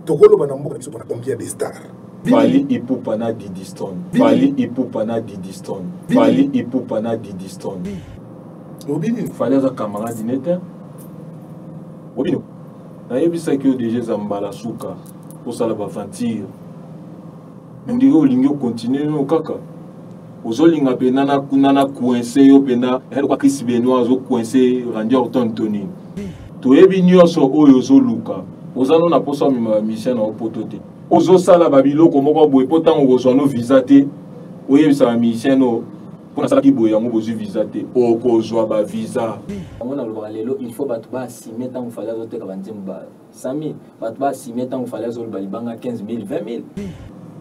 Tokoloba na mboka na biso tona combien de stars? Fally Ipupa na Didi Stone. Fally Ipupa na Didi Stone. Fally Ipupa na Didi Stone. Lobi nini? Fally aza camarade ne te. Obino. Nayebisaki yo deja eza mbala suka osala ba aventure. Ondire olingi okontinue no kaka. Ozolinga mpenza na kuna na coince yo mpenza lokola Chris Benoit azo coince Randy Orton to nini. Toyebi nyonso oyo ozoluka. Oza no na posa omema ba musicien na yo poto te. Ozosala ba biloko moko boye mpo ntango okozwa no visa te oyebisa ba musicien no mpo nasalaki boye yango bozwi visa te. Okozwa ba visa. Yango nalobaka lelo il faut bato ba assumer ntango Fally azoteka ba nzembo ba 100 000, bato ba assumer ntango Fally azoloba libanga 15 000, 20 000.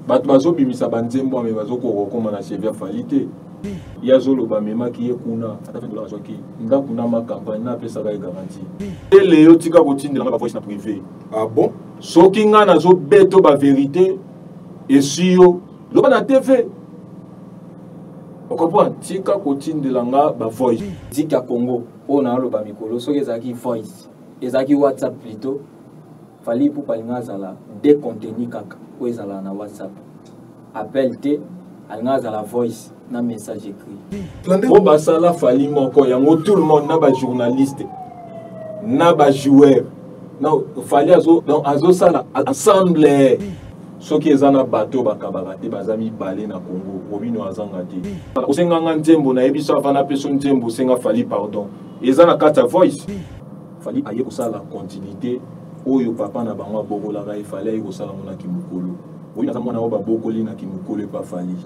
Bato bazobimisa ba nzembo mais bazokoka kokoma na cheville ya Fally te. Ye azoloba amemaki ye kuna ata 20 dollars azwaki ndako na ma campagne na apesaka ye garantie. Tele yo tika kotindela nga ba voice na privé. Ah bon? Soki nga nazobeto ba vérité esui yo loba na TV. Ocomprendre? Tika kotindela nga ba voice. Musique ya Congo oyo naoloba mikolo soki ezalaki voice, ezalaki WhatsApp plutôt, Fally Ipupa alinga azala de contenu kaka oyo ezalaka na WhatsApp. Appel te, alinga azala voice na message écrit. Po basala Fally moko yango tout le monde na ba journaliste na ba joueur na Fally azo donc azosala ensemble. Soki eza na bato bakabaka te baza mibale na Congo, Robino azanga te. Osenga nga nzembo na yebiso avant na peso nzembo osenga Fally pardon. Eza na kati ya voice. Fally aye kosala continuité oyo papa na bango abokolaka ye, Fally aye kosala ngo na kimokolo. Oyo aza mwana oyo babokoli na kimokolo epa Fally.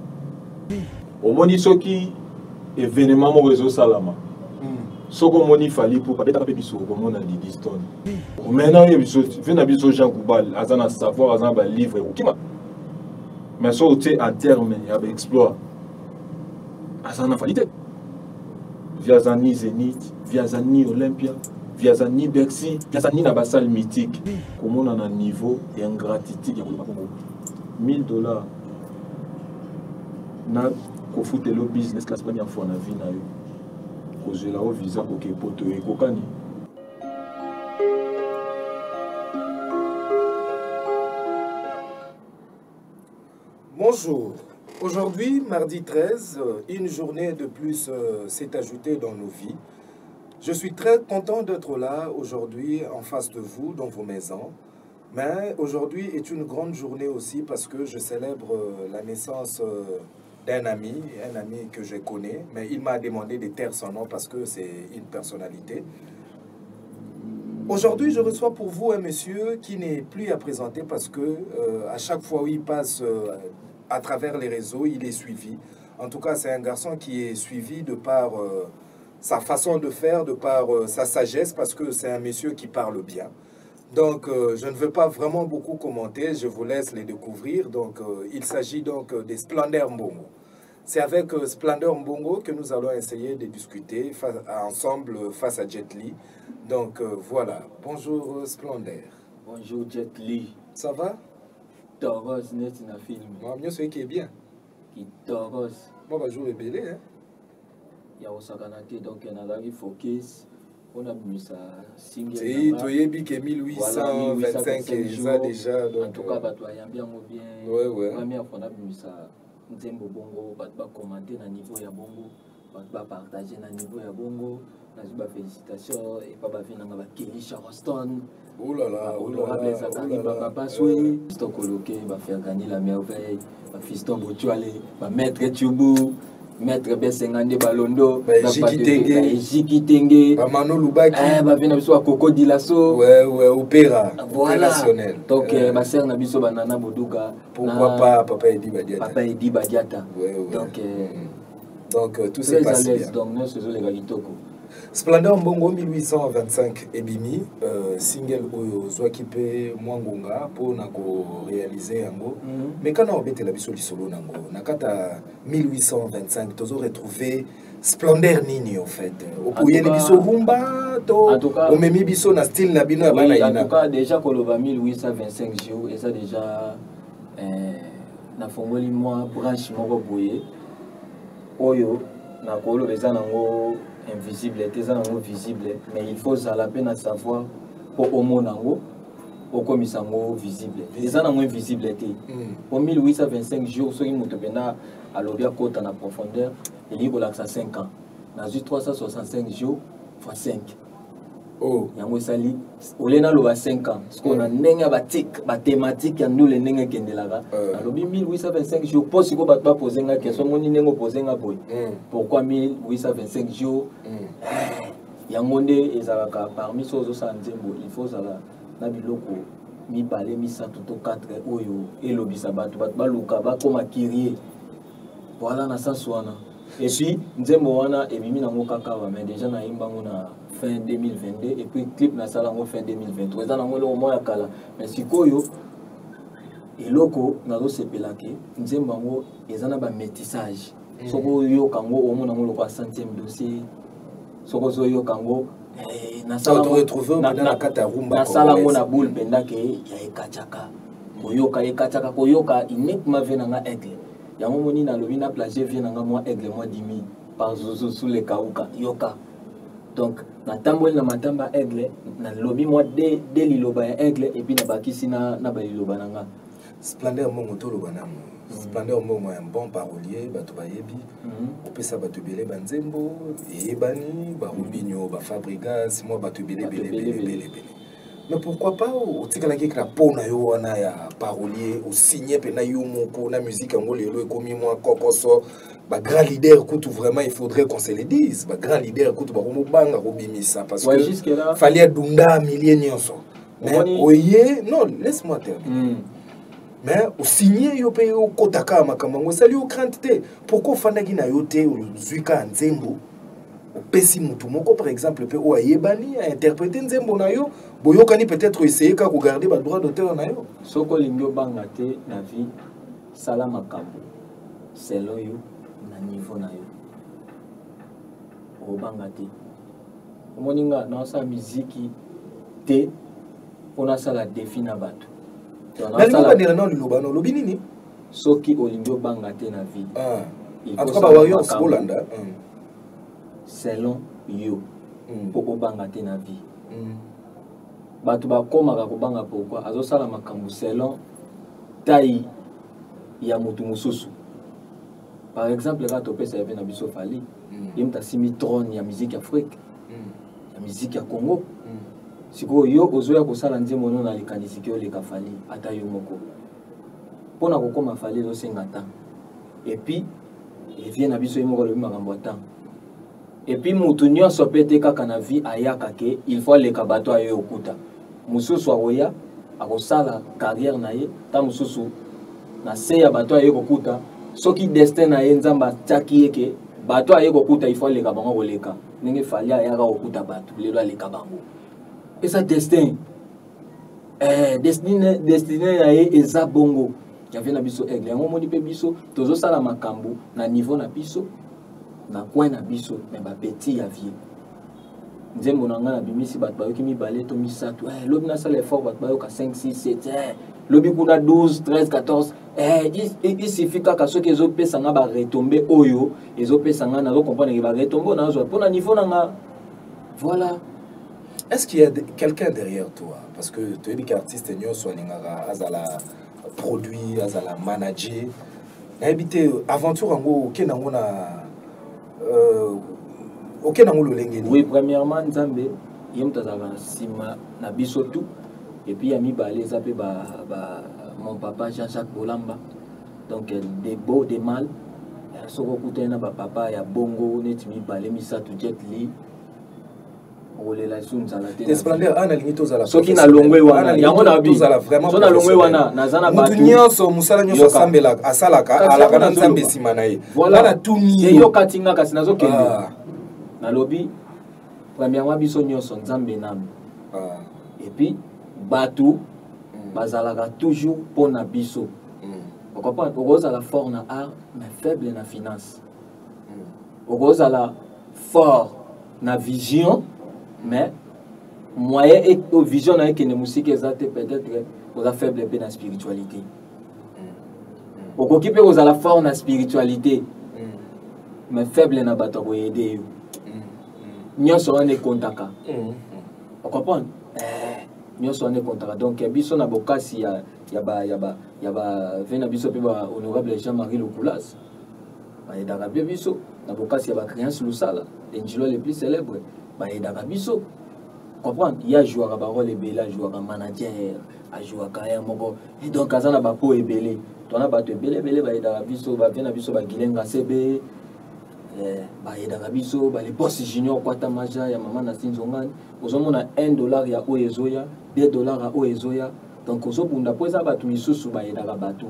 Omoni soki événement moko ezosalama, soki omoni Fally Ipupa abetaka mpe biso okomona Didi Stone. Maintenant oye biso ve na biso Jean Goubal aza na savoir, aza na ba livre okima. Mais soki otie en terme ya ba exploit aza na Fally te. Vie aza ni Zénith, vie aza ni Olympia, vie aza ni Bercy, vie aza ni na ba salle mythique. Komona na niveau ya ingratitude ya koloba bongo 1000 $ na kofutela yo business class première fois na vie na yo, kozwela yo visa koke poto ekokani. Bonjour. Aujourd'hui, mardi 13, une journée de plus s'est ajoutée dans nos vies. Je suis très content d'être là aujourd'hui en face de vous, dans vos maisons. Mais aujourd'hui est une grande journée aussi parce que je célèbre la naissance d'un ami, un ami que je connais, mais il m'a demandé de taire son nom parce que c'est une personnalité. Aujourd'hui, je reçois pour vous un monsieur qui n'est plus à présenter parce que à chaque fois où il passe à travers les réseaux, il est suivi. En tout cas, c'est un garçon qui est suivi de par sa façon de faire, de par sa sagesse, parce que c'est un monsieur qui parle bien. Donc, je ne veux pas vraiment beaucoup commenter, je vous laisse les découvrir. Donc, il s'agit donc de Splendeur Mbongo. C'est avec Splendeur Mbongo que nous allons essayer de discuter ensemble face à Jet Li. Donc, voilà. Bonjour Splendeur. Bonjour Jet Li. Ça va? Toros, net na film. Moi, mieux celui qui est bien. Qui Toros. Moi, bah, jour est belé, hein. Ya osakana te, donc nazalaki focus. On a mis ça single. Si, toyebi que 1825 eza déjà, donc, En tout cas, bato bayambi yango bien. Ouais, ouais. Première fois, on a mis ça nzembo bongo, bato ba commenter na niveau ya bongo, bato ba partager na niveau ya bongo. Nazwi ba félicitations et pas ba vie nanga ba Kelly Charleston. Oh là là, oh là là, Honorable Zakari oh là là. Baba Baswe, Fiston Koloke, ba Fergani la merveille, ba Fiston Botuale, ba Maître Tchoubou, Maître Bessengande Balondo, Ba ba Ejiki Patrick Tenge. Ba Ejiki Tenge. Ba Mano Lubaki. Ba vie na biso ba Coco Dilaso. Ouais, ouais, opéra. Voilà. Opérationnel. Donc, ba sœur na biso ba Nana Boduka. Pourquoi na pas Papa Edi Badiata. Papa Edi Badiata. Ouais, ouais. Donc, Donc, tout très se passe à l'aise. bien. Donc, nous, c'est les Kitoko. Splendeur Mbongo 1825 ebimi, single oyo zwaki pe mwangonga po na ko réaliser yango. Mais kana obetela biso lisolo nango na kata 1825 tozo retrouver Splendeur nini en fait. Opoyeli biso rumba to En tout cas, omemi biso na style na bino ya oui, bana en ina. tout cas déjà koloba 1825 jours et ça déjà na fongoli mwa branche moko boye oyo na koloba eza nango invisible te, eza nango visible, mais il faut zala pe na savoir po omona yango. Okomisa yango visible, eza nango invisible te. Po 1825 jours, soki moto mpenza alobi akota na profondeur, elingi kolakisa 5 ans. Nazwi 365 jours fois 5. Oh. Yango esali ole naloba 5 ans. Sikoyo na ndenge ya batike, bathématique ya ndule, ndenge ekendelaka, nalobi 1825 jours mpo sikoyo bato bapose nga question. Omoni ndenge opose nga boye, pourquoi 1825 jours? Yango nde ezalaka parmi, so ozosala nzembo, il faut ozala na biloko mibale, misato to 4 oyo elobisa bato, bato baluka bakóma curieux. Voilà, na sens wana. Et puis nzembo wana ebimi nango kaka awa, mais déjà nayemba yango na fin 2022 et puis clip nasala yango fin 2023. Eza nango eloko moko ya kala, mais sikoyo eloko nazosepela ke nzembo yango eza na bamétissage. Soki oyoka yango, omona yango lokola centième dossier. Soki ozoyoka yango, nasala yango na boule mpenza ke ya ekatiaka koyoka, ekatiaka koyoka uniquement vieux na nga Aigle. Yango moni nalobi na plagie vieux na nga mwa Aigle, mwa dimi par zuzu sous kauka yoka. Donc natamboli na matamba Aigle, nalobi mwa de liloba ya Aigle et puis nabakisi na baliloba na nga. Splendeur Mbongo, toloba namo Splendeur Mbongo, un bon parolier, bato bayebi. Opesa bato ebele banzembo eyebani, barobinio, bafabrigas, mwa bato ebele ebele ebele ebele ebele. Mais pourquoi pas otikalaki kaka mpo na yo wana ya parolier, osigne mpena yo moko na musique yango? Lelo ekomi mwa kokoso. Bagrand leader kutu, vraiment, il faudrait qu'on se le dise, bagrand leader kutu bakomobanga kobimisa parce Ouais, que jusque là fallait adunda milie nyonso. Mais oye, non, laisse-moi terminer. Mais osigne yo mpe, okota kaka makambo yango, esali yo crainte te? Pourquoi ofandaki na yo te, ozwi kaka nzembo, opesi motu moko par exemple mpe oyo ayebani ainterpréter nzembo na yo, boyokani, peut-être essaye kaka kogarder badroit d'auteur na yo? Soki olingi obanga te na vie, sala makambo selon yo, na niveau na yo, obanga te. Omoni nga naosala miziki te mpo nasala défi na bato. Donc, Nalingi obandela nao liloba na olobi nini? Soki olingi obanga te na vie, Ah. il En faut tout cas sala bawarriors makambo bolanda. Selon yo, mpo obanga te na vie. Bato bakomaka kobanga pourquoi? Azosala makambo selon taille ya motu mosusu. Par exemple kaka topesa ye mpe na biso Fally, ye moto asimbi trône ya musique Afrique, ya musique ya Congo. Sikoyo yo ozoya kosala nzembo no na likanisi ke oleka Fally, ata yo moko mpona kokóma Fally ezosenga temps. Et puis vieux na biso ye moko alobi makambo ya temps. Et puis motu nyonso mpe te kaka na vie ayaka ke il faut aleka bato. Ayo okuta mosusu akoya akosala carrière na ye ta mosusu na se ya bato aye kokuta. Soki destin na ye, Nzambe atiaki ye ke bato aye kokuta, il faut aleka bango. Koleka ndenge Fally ayaka kokuta bato, lelo aleka bango, eza destin. Destine na ye eza bongo ya vieux na biso Aigle. Yango omoni mpe biso tozosala makambo na niveau na biso, na coin na biso. Mais bapetits ya vieux, nzembo na ngai nabimisi, bato bayoki mibale to misato. Lobi nasala effort, bato bayoka 5, 6, 7. Lobi kuna 12, 13, 14. Il suffit kaka soki ezopesa nga baretombées oyo ezopesa nga, nazocomprendre ke baretombées oyo nazwa mpo na niveau na nga, voilà. Est-ce qu'il y a quelqu'un derrière toi? Parce que toyebi ke artiste nyonso alingaka azala produit, azala manager. Nayebi te aventure yango okende yango na okende yango lolenge nini? Oui, premièrement Nzambe, ye moto azalaka na nsima na biso tout. Et puis ya mibale eza mpe ba mon papa Jean-Jacques Bolamba. Donc des beaux, des mal, soki okutani na bapapa ya bongo neti mibale, misato, Jet Li, okolela lisusu nzala te. Te, Splendeur, ana alingi tozala Soki nalongwe wana, yango na bi tozala vraiment so nalongwe wana, naza na mutu bato nyonso, mosala nyonso Yoka. asambelaka, asalaka, Kasi alaka na yango Nzambe nazoloba. nsima na ye. Voilà. Nga natuni Te, yo. yoka tinga, kasi nazokende. Ah. Nalobi premièrement biso nyonso Nzambe nanu. Ah. Et puis bato bazalaka toujours mpo na biso. Ocomprendre? Okozala fort na art mais faible na finance. Okozala fort na vision mais moyen vision na ye ekende mosika eza te. Peut-être oza faible mpe na spiritualité. Okoki mpe kozala fort na spiritualité mais faible na bato ya koaider yo. Nyonso wana ekontaka. Ocomprendre? Nyonso wana ekontaka. Donc biso na bokasi ya ya ba ya ba ya ba ve na biso mpe ba honorable Jean-Marie Lokulas bayedaka mpe biso na bokasi ya ba Créance Lusala, le le plus célèbre, bayedaka biso. Comprendre, ye ajouaka barole ebele, ajouaka manager, ajouaka ye moko, et donc aza na bapo ebele. Tona bato ebele ebele bayedaka biso, bavie na biso bagilenga sebe bayedaka biso, bale boss junior kwata maja ya mama na sinzongani. Ozomona 1 dollar ya oyo ezoya, 2 dollar ya oyo ezoya. Donc ozobunda mpo eza bato misusu bayedaka bato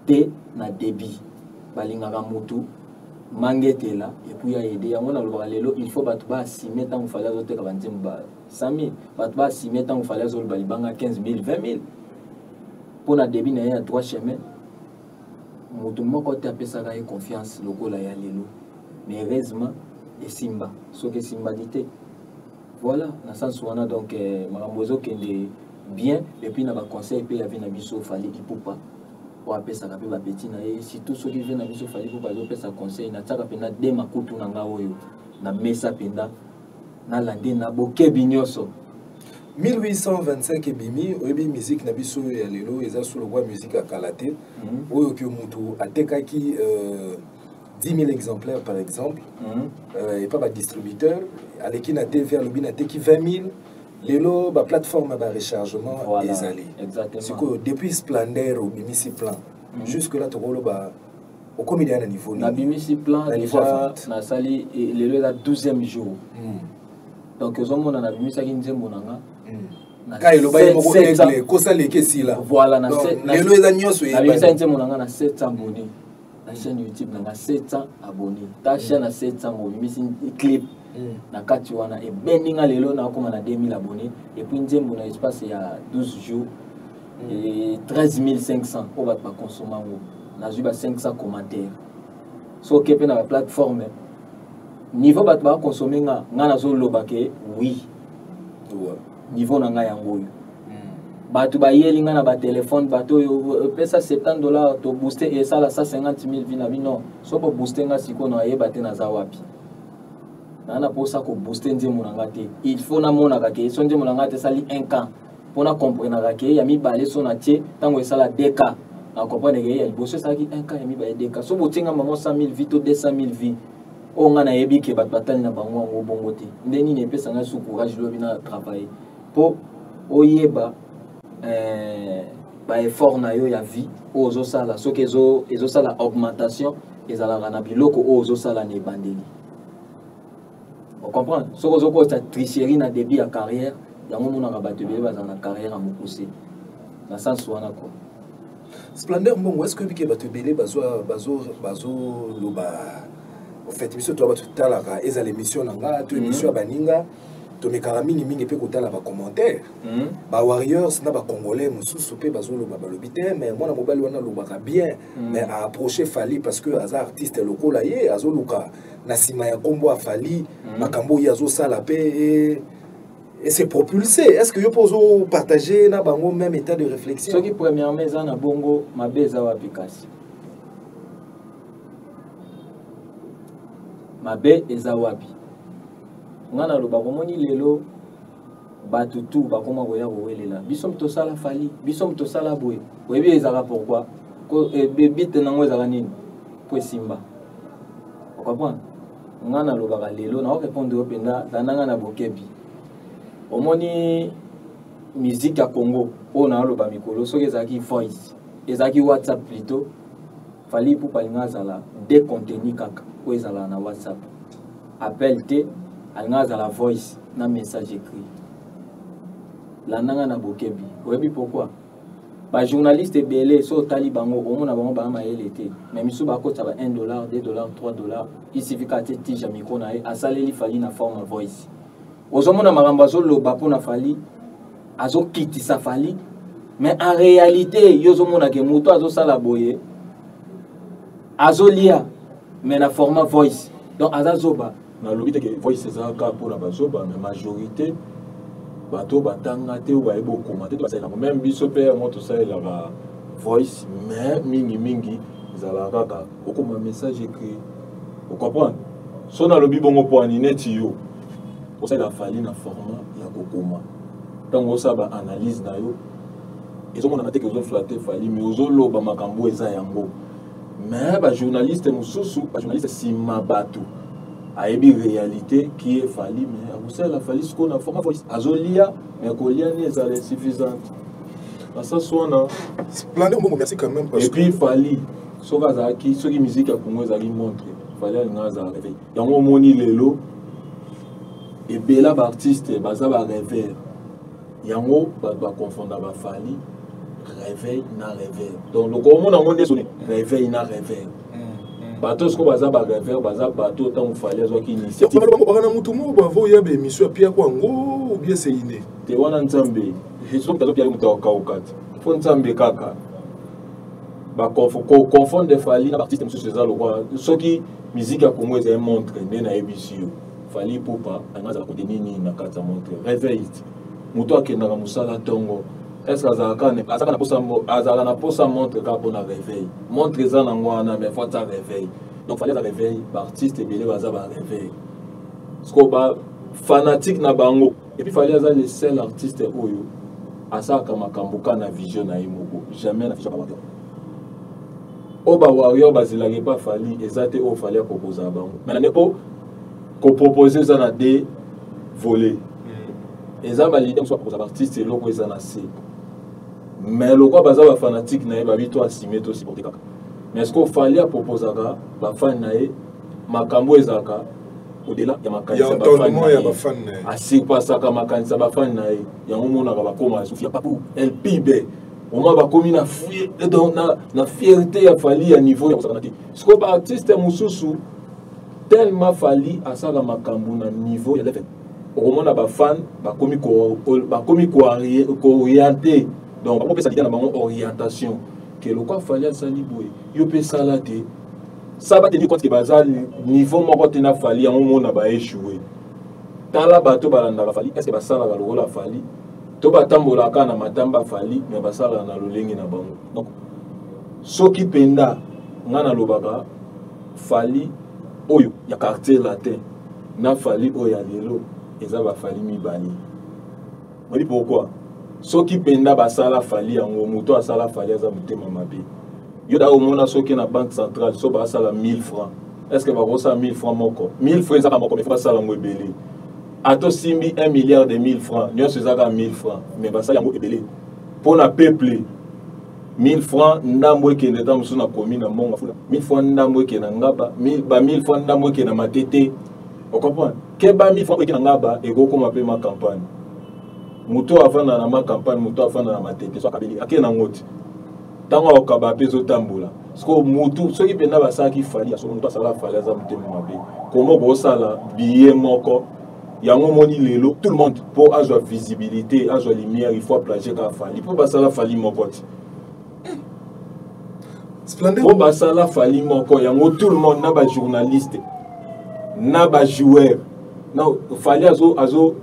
te na débit, balingaka mutu mangetela et puis aide yango. Nalobaka lelo, il faut bato baasime. Ntango Fally azoteka banzembo ba 100 000, bato baasime. Ntango Fally azoloba libanga 15 000, 20 000 mpo na débit na ye ya droit chemin, moto moko te apesaka ye confiance lokola ya lelo. Mais heureusement esimba, soki esimbaki te, voilà, na sens wana. Donc makambo ezokende bien. Et puis na baconseil mpe ya vie na biso Fally Ipupa, oyo apesaka mpe bapeti na ye, surtout soki vie na biso Fally Ipupa azopesa conseil, natiaka mpenza de makutu na nga oyo na mesa mpenza, nalande na bokebi nyonso. 1825 ebimi. Oyebi musique na biso oyo ya lelo eza so lokwa musique ya kala te, oyo ke motu atekaki 10 000 exemplaires par exemple, epa badistributeur, aleki na TV, alobi nateki 20 000. Lelo baplateforme ya barechargement ezali. Sikoyo, depuis Splendeur obimisi plan, jusque là tokoloba okomi deya na niveau nini? Nabimisi plan déjà, nasali lelo eza 12e jour. Donc ozomona nabimisaki nzembo na nga. Ka eloba ye moko, aigle kosaleka esila. Voilà. Lelo eza nyonso. Nabimisaki nzembo na nga na 700 abonné na chaîne YouTube na nga, 700 abonné ta chaîne na 700. Obimisi clip na kati wana, ebendi nga lelo nakóma na 2000 abonné. Et puis nzembo na espace ya 12 jours, 13 500 oyo bato bakonsoma yango, nazwi ba 500 commentaire. So oke mpe na baplateforme, niveau bato bakonsome nga, nga nazoloba ke oui, niveau na ngai yango oyo. Bato bayeli nga na batelefone, bato oyo epesa 70 dollar, tobooste, esala 150 000 vues na bino. So bobooste nga sikoyo, nayeba te naza wapi. Naa na mposa kobooste nzembo na nga te. Il faut namonaka ke so nzembo na nga te esali 1 k mpona comprenaka ke ya mibale so na tie, ntango esala 2 k, na comprendre ke ya liboso esalaki 1 k, ya mibale 2 k. So botie nga mamo 100 000 vues to 200 000 vues, oyo nga nayebi ke bato batali na bango yango bongo te, nde nini epesa ngai su courage lobi na travailler mpo oyeba baeffort na yo ya vie oyo ozosala. Soki ezosala augmentation, ezalaka na biloko oyo ozosala na ebandeli, ocomprendre. Soki ozokota tricherie na début ya carrière, yango omonaka bato ebele bazala na carrière ya mokuse na sens wana quoi. Splendeur Mbongo, est ce que oyebiki bato ebele bazoloba? Au fait, biso toya bato totalaka, ezala émission na nga to émission ya baninga, tomekaka mingimingi mpe kotala bacommentaire. Bawarriors na bacongolais mosusu mpe bazoloba, balobi te, mais mwana mobali wana alobaka bien, mais aapproche Fally parce que aza artiste lokola ye, azoluka na nsima ya nkombo ya Fally makambo oyo azosala mpe et se propulser. Est ce que yo mpo ozopartage na bango même état de réflexion? Soki premièrement eza na bongo, mabe eza wapi? Kasi mabe eza wapi? Nga nalobaka, omoni lelo bato tu bakoma koya kowelela biso moto tosala Fally, biso moto tosala boye. Oyebi ezalaka pourquoi? Bite nango ezalaka nini po esimba? Ocomprendre? Nga nalobaka lelo, naorépondre yo mpenza, landa nga na bokebi. Omoni musique ya Congo oyo naoloba mikolo, soki ezalaki voice, ezalaki WhatsApp plutôt, Fally Ipupa alinga azala de contenu kaka oyo ezalaka na WhatsApp, appel te, alinga azala voice na message écrit. Landa nga na bokebi. Oyebi pourquoi? Bajournaliste ebele, so otali bango, omona bango baa mayele te, mais misu bakotisa ba 1 dollar, 2 dollar, 3 dollar. Il suffit kaka te tige ya micro na ye, asaleli Fally na forme voice. Ozomona makambo azoloba mpona Fally, azokitisa Fally, mais en réalité yo ozomona ke moto azosala boye azolia, mais na format voice, donc aza zoba. Nalobi te ke voice eza kaka mpona bazoba, mais majorité bato batanga te, oyo bayebi okoma te, basalelaka. Même biso mpe yango tosalelaka voice, mais mingimingi ezalaka kaka okoma message écrit, ocomprendre. So nalobi bongo mpo ani neti yo osalela Fally na format ya kokoma. Ntango osala baanalyse na yo, ezomonana te ke ozoflatter Fally, mais ozoloba makambo eza yango. Mais bajournaliste mosusu, bajournaliste nsima bato ayebi réalité qui est Fally, mais akosalela Fally sikoyo na format voice, azolia, mais kolia ni ezala insuffisante na sens wana. Splendeur Mbongo, merci quand même parce Et puis Fally, soki azalaki, soki musique ya Congo ezalaki montre, Fally alinga azala réveil. Yango omoni lelo ebela baartiste baza barêveur. Yango bato baconfonda baFally réveil na rêveur. Donc loko omona yango nde soni réveil na rêveur. Bato sikoyo baza barêveur, baza bato ntango Fally azwaki initiative. Baka na mutu moko bavo oyaba émission apiako yango ou bien c'est inné? Te, wana Nzambe. Soki azopia moto akauka te, fo Nzambe kaka. Baconfondre Fally na baartiste mosusu eza lokwa soki musique ya Congo ezali montre nde nayebisi yo, Fally Ipupa anga azala kote nini na kati ya montre réveil te. Moto akendaka mosala ntongo, est-ce azalaka na posa montre kaka mpona réveil? Montre eza nango wana, mais faut ata réveil. Donc Fally aza réveil, baartiste ebele baza baréveil siko bafanatique na bango. Et puis Fally aza le seul artiste oyo asalaka makambo kaka na vision na ye moko, jamais na vision ya bawarrior. Oyo bawarrior bazelaka epa Fally eza te oyo Fally aproposaka bango. Mais na nde po kopropose eza na deux volets. Eza baleader mosusu baproposa baartiste eloko eza na se, mais lokwa baza bafanatique na ye, babi to asime to supporte kaka. Mais ce que Fally aproposaka bafani na ye, makambo ezalaka au-delà ya makanisi ya bafani na ye. Asurpassaka makanisi ya bafani na ye. Yango omonaka bakóma sufi ya papu lpb oma bakomi na, donc, na fierté ya Fally ya niveau ya kosakana te. Sikoyo baartiste mosusu, tellement Fally asala makambo na niveau ya level, okomona bafan bakomi koorienter. Donc bakopesa leader na bango orientation ke lokwa Fally asali boye, yo mpe sala te. Sa batenir compte ke baza niveau moko te na Fally. Yango mona baéchoué. Tala bato balandaka Fally, est ce que basalaka lokola Fally to batambolaka na matamba Fally? Mais basalaka na lolenge na bango. Donc soki mpenza nga nalobaka, Fally oyo ya Quartier Latin na Fally oyo ya lelo eza baFally mibale. Oyebi pourquoi? Soki mpenza basala Fally yango, moto asala Fally aza motema mabe. Yo da omona soki na Banque centrale so basala 1000 francs, est ce que bakosala 1000 francs moko? 1000 francs ezaka moko, mais fo basala yango ebele. Ata osimbi 1 milliard de 1000 francs, nyonso ezaka 1000 francs, mais basala yango ebele mpo na peuple. 1000 francs ndambo ekende ta mosusu na komi na mbongo fula, 1000 francs ndambo ekende na Ngaba, ba 1000 francs ndambo ekende na Matete. Ocomprendre ke ba 1000 francs ekende na Ngaba ekokóma mpe ma campagne. Moto afanda na ma campagne, moto afanda na Matete, so akabeli akende nango ti ntango akokaba mpe ezotambola. Siko mutu soki mpenza basalaki Fally ya solo, moto asala Fally aza motema mabe. Komo kosala billet moko yango omoni lelo tout le monde mpo azwa visibilité, azwa lumière, il faut aplagier kaka Fally mpo basala Fally moko ti mpo basala Fally moko. Yango tout le monde, na bajournaliste na bajoueur na Fally azo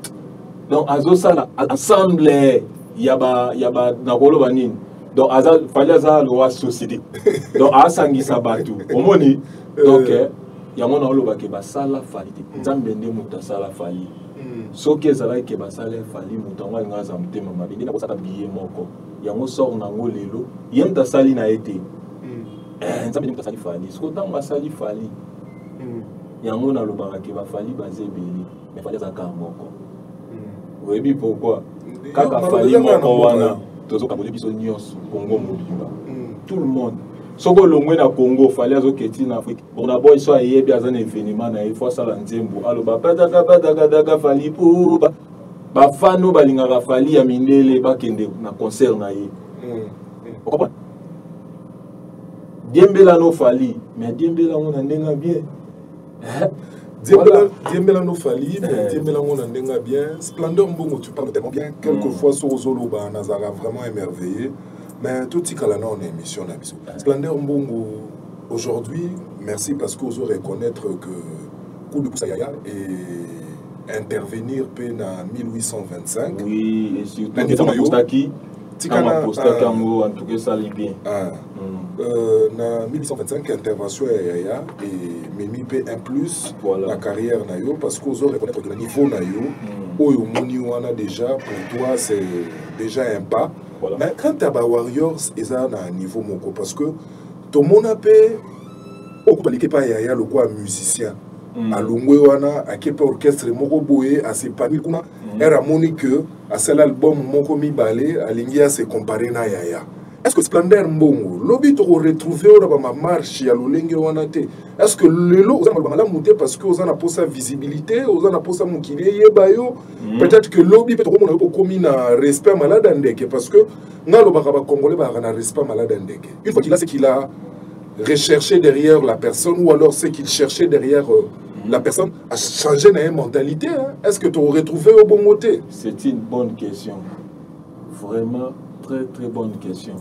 donc azosala ensemble ya ba nakoloba nini. Donc aza, Fally aza lowa société, donc asangisa bato omoni. Donc yango naolobake basala Fally te, Nzambe nde moto asala Fally. Soki ezalaki ke basala Fally, moto yango alinga aza motema mabe nde nakosala billet moko yango sort nango lelo ye moto asali na ye te. Nzambe nde moto asali Fally. Soki ntango asali Fally yango, nalobaka ke baFally baza ebele, mais Fally aza kaka moko. Oyebi pourquoi? Kaka Fally moko wana tozokabola biso nyonso, Congo mobimba, tout le monde. Soki olongwe na Congo, Fally azoketi na Afrique. Bona boy so ayebi aza na événement na ye, fo asala nzembo aloba pataka patakataka Fally puba. Bafan oyo balingaka Fally ya mindele bakende na concert na ye. Ocomprendre? Diembela no Fally, mais diembela yango na ndenge ya bien. Diembela no Fally, mais diembela yango na ndenge ya bien. Splendeur Mbongo, tu parles tellement bien quelquefois. Soki ozoloba, nazalaka vraiment émerveillé. Mais totikala nao na émission na biso. Splendeur Mbongo, aujourd'hui merci parce que ozo reconnaître que coup de pouce yaya et intervenir mpe na 1825. Oui, et surtout. Ntango apostaki yango, en tout cas esali bien. Ah. Na 1825, intervention ya yaya ememi mpe un plus na carrière na yo, parce que ozo reconnaître que na niveau na yo oyo omoni wana, déjà pour toi c'est déjà un pas. Mais quant à bawarriors, eza na niveau moko, parce que tomona mpe okutaliki epai yaya lokola musicien alongwe wana, ake mpe orchestre moko boye, asepani kuna. Ere amoni que asala album moko mibale, alingi ase comparer na yaya. Est ce que Splendeur Mbongo, lobi tokoretrouve oyo na bamamarche ya lolenge wana te? Est ce que lelo oza na maloba malamu te parce que oza na posa visibilité, oza na posa mokili eyeba yo? Peut-être que lobi mpe tokomona yo okomi na respect malade ya ndeke, parce que nga alobaka, bacongolais bazalaka na respect malade ya ndeke. Une fois qu'il a ce qu'il a recherché derrière la personne, ou alors ce qu'il cherchait derrière la personne, a changé na ye mentalité, hein? Est ce que tokoretrouve yo bongo te? C'est une bonne question, vraiment très très bonne question.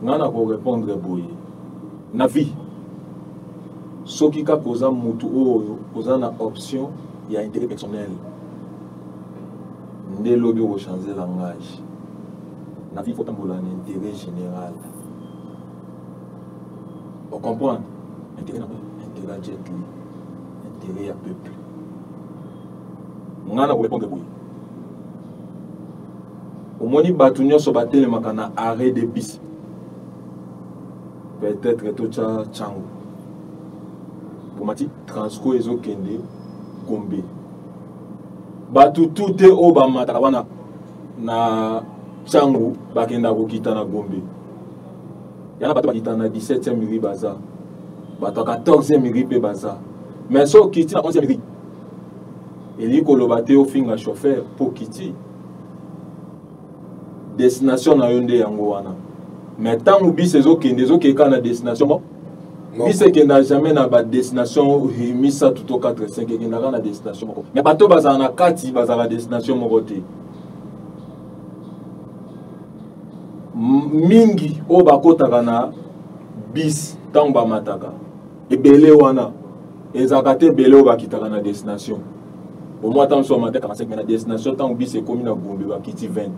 Nga na korépondre boye: na vie, soki kaka oza mutu oyo oza na option ya intérêt personnel, nde lobi okochange langage. Na vie, faut tambola na intérêt général, ocomprendre? Intérêt na intérêt ya Jet Li, intérêt ya peuple. Nga na korépondre boye: omoni bato nyonso batelemaka na arrêt de bus, peut-être totya Tshangu, bomati Transco ezokende Gombe, bato tu te oyo bamataka wana na Tshangu bakenda kokita na Gombe. Yana bato bakita na 17e rue, baza bato ya 14e rue mpe baza. Mais so okiti na 11e rue, elingi koloba te ofinga chauffeur mpo okiti destination na yo nde yango wana. Mais ntango bus ezokende, ezokende kaka na destination moko. Bus ekenda jamais na badestination misato to 4, 5, ekendaka na destination moko. Mais bato bazala na kati bazala destination moko te. Mingi oyo bakotaka na bus, ntango bamataka ebele wana, ezalaka te ebele oyo bakitaka na destination. Omwa ntango mosusu bamata 45, mais na destination, ntango bus ekomi na Gombe, bakiti 20.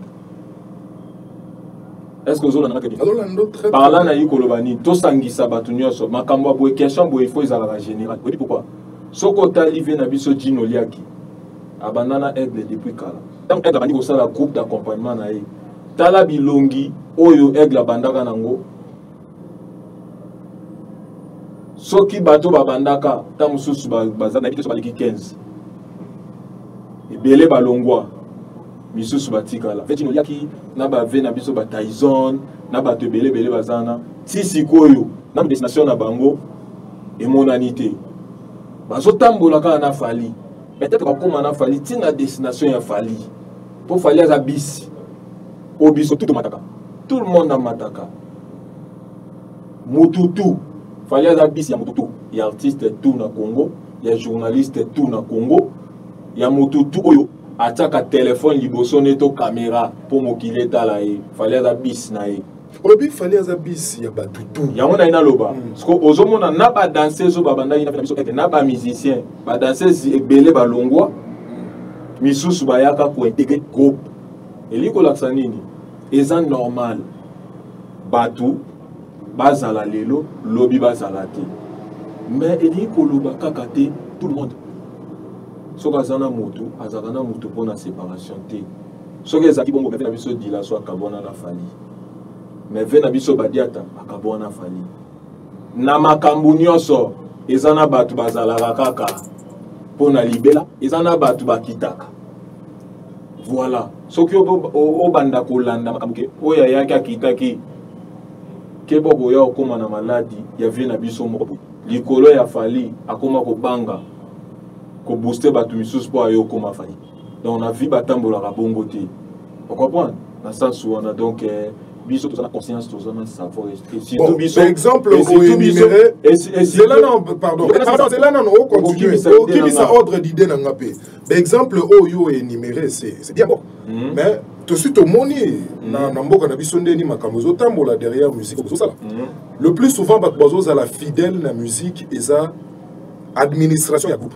Est ce que ozolanda? Par là nayi koloba nini? Tosangisa bato nyonso. Makambo ya boye, question boye, faut ezalaka général. Oyebi pourquoi? Soki otali vie na biso, Jino Liaki abanda na Aigle depuis kala. Ntango Aigle abandi kosala groupe d'accompagnement na ye, tala bilongi oyo Aigle abandaka nango. Soki bato babandaka, ntango mosusu baza, nayebi te so baleki 15. Ebele balongwa, misusu batikala. Jino Liaki na bave na biso, bataison na bato ebele ebele baza na ti sikoyo, nanu destination na bango emonani te. Bazotambola kaka na Fally. Peut-être bakóma na Fally ntina destination ya Fally, mpo Fally aza bisi oyo biso tu tomataka, tout le monde amataka, mutu tu. Fally aza bisi ya mutu tu, ya artiste tu na Congo, ya journaliste tu na Congo, ya mutu tu oyo atiaka telefone liboso ne to caméra mpo mokili etala ye. Fally aza bisi na ye. Olobi Fally aza bisi ya bato tu. Yango na ye naloba. Siko ozomona na badanseuse oyo babandaki na biso ete na bamusicien, badanseuse ebele balongwa, misusu bayaka kointégrer groupe. Elingi kolakisa nini? Eza normal bato bazala lelo, lobi bazala te. Mais elingi koloba kaka te tout le monde soki aza na motu, azalaka na motu mpona séparation te. Soki ezalaki bongo, na biso Dila so akabwana na Fally, mais ve na biso Badiata akabwana Fally. Na makambo nyonso, eza na bato bazalaka kaka mpo na libela, eza na bato bakitaka. Voilà. Soki obanda kolanda makambo ke oyo ayaki akitaki, keba, koya okóma na maladi ya vie na biso moko likolo ya Fally, akóma kobanga kobooste bato misusu mpo aye okóma Fally. Donc na vie batambolaka bongo te, ocomprendre na sens wana. Donc biso toza na conscience, toza na savoir. Et surtout biso, exemple oénuméré, zela non, pardon, zela nano, ocontinue okimisa ordre d'idée na nga mpe. Baexemple oyo oénuméré, c'est bien bon, mais tosi tomoni na mboka na biso ndeni makambo ezotambola derrière musique ozosala. Le plus souvent, bato bazozala fidèle na musique eza administration ya groupe,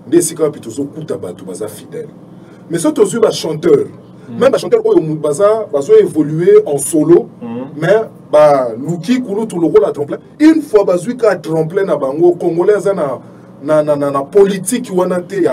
nde esika wapi tozokuta bato baza fidèle. Mais so tozwi bachanteur Même bachanteur oyo baza bazo évoluer en solo, mais baluki kulutu lokola tremplin. Une fois bazwi ka tremplin na bango, Congolais aza na politique wana te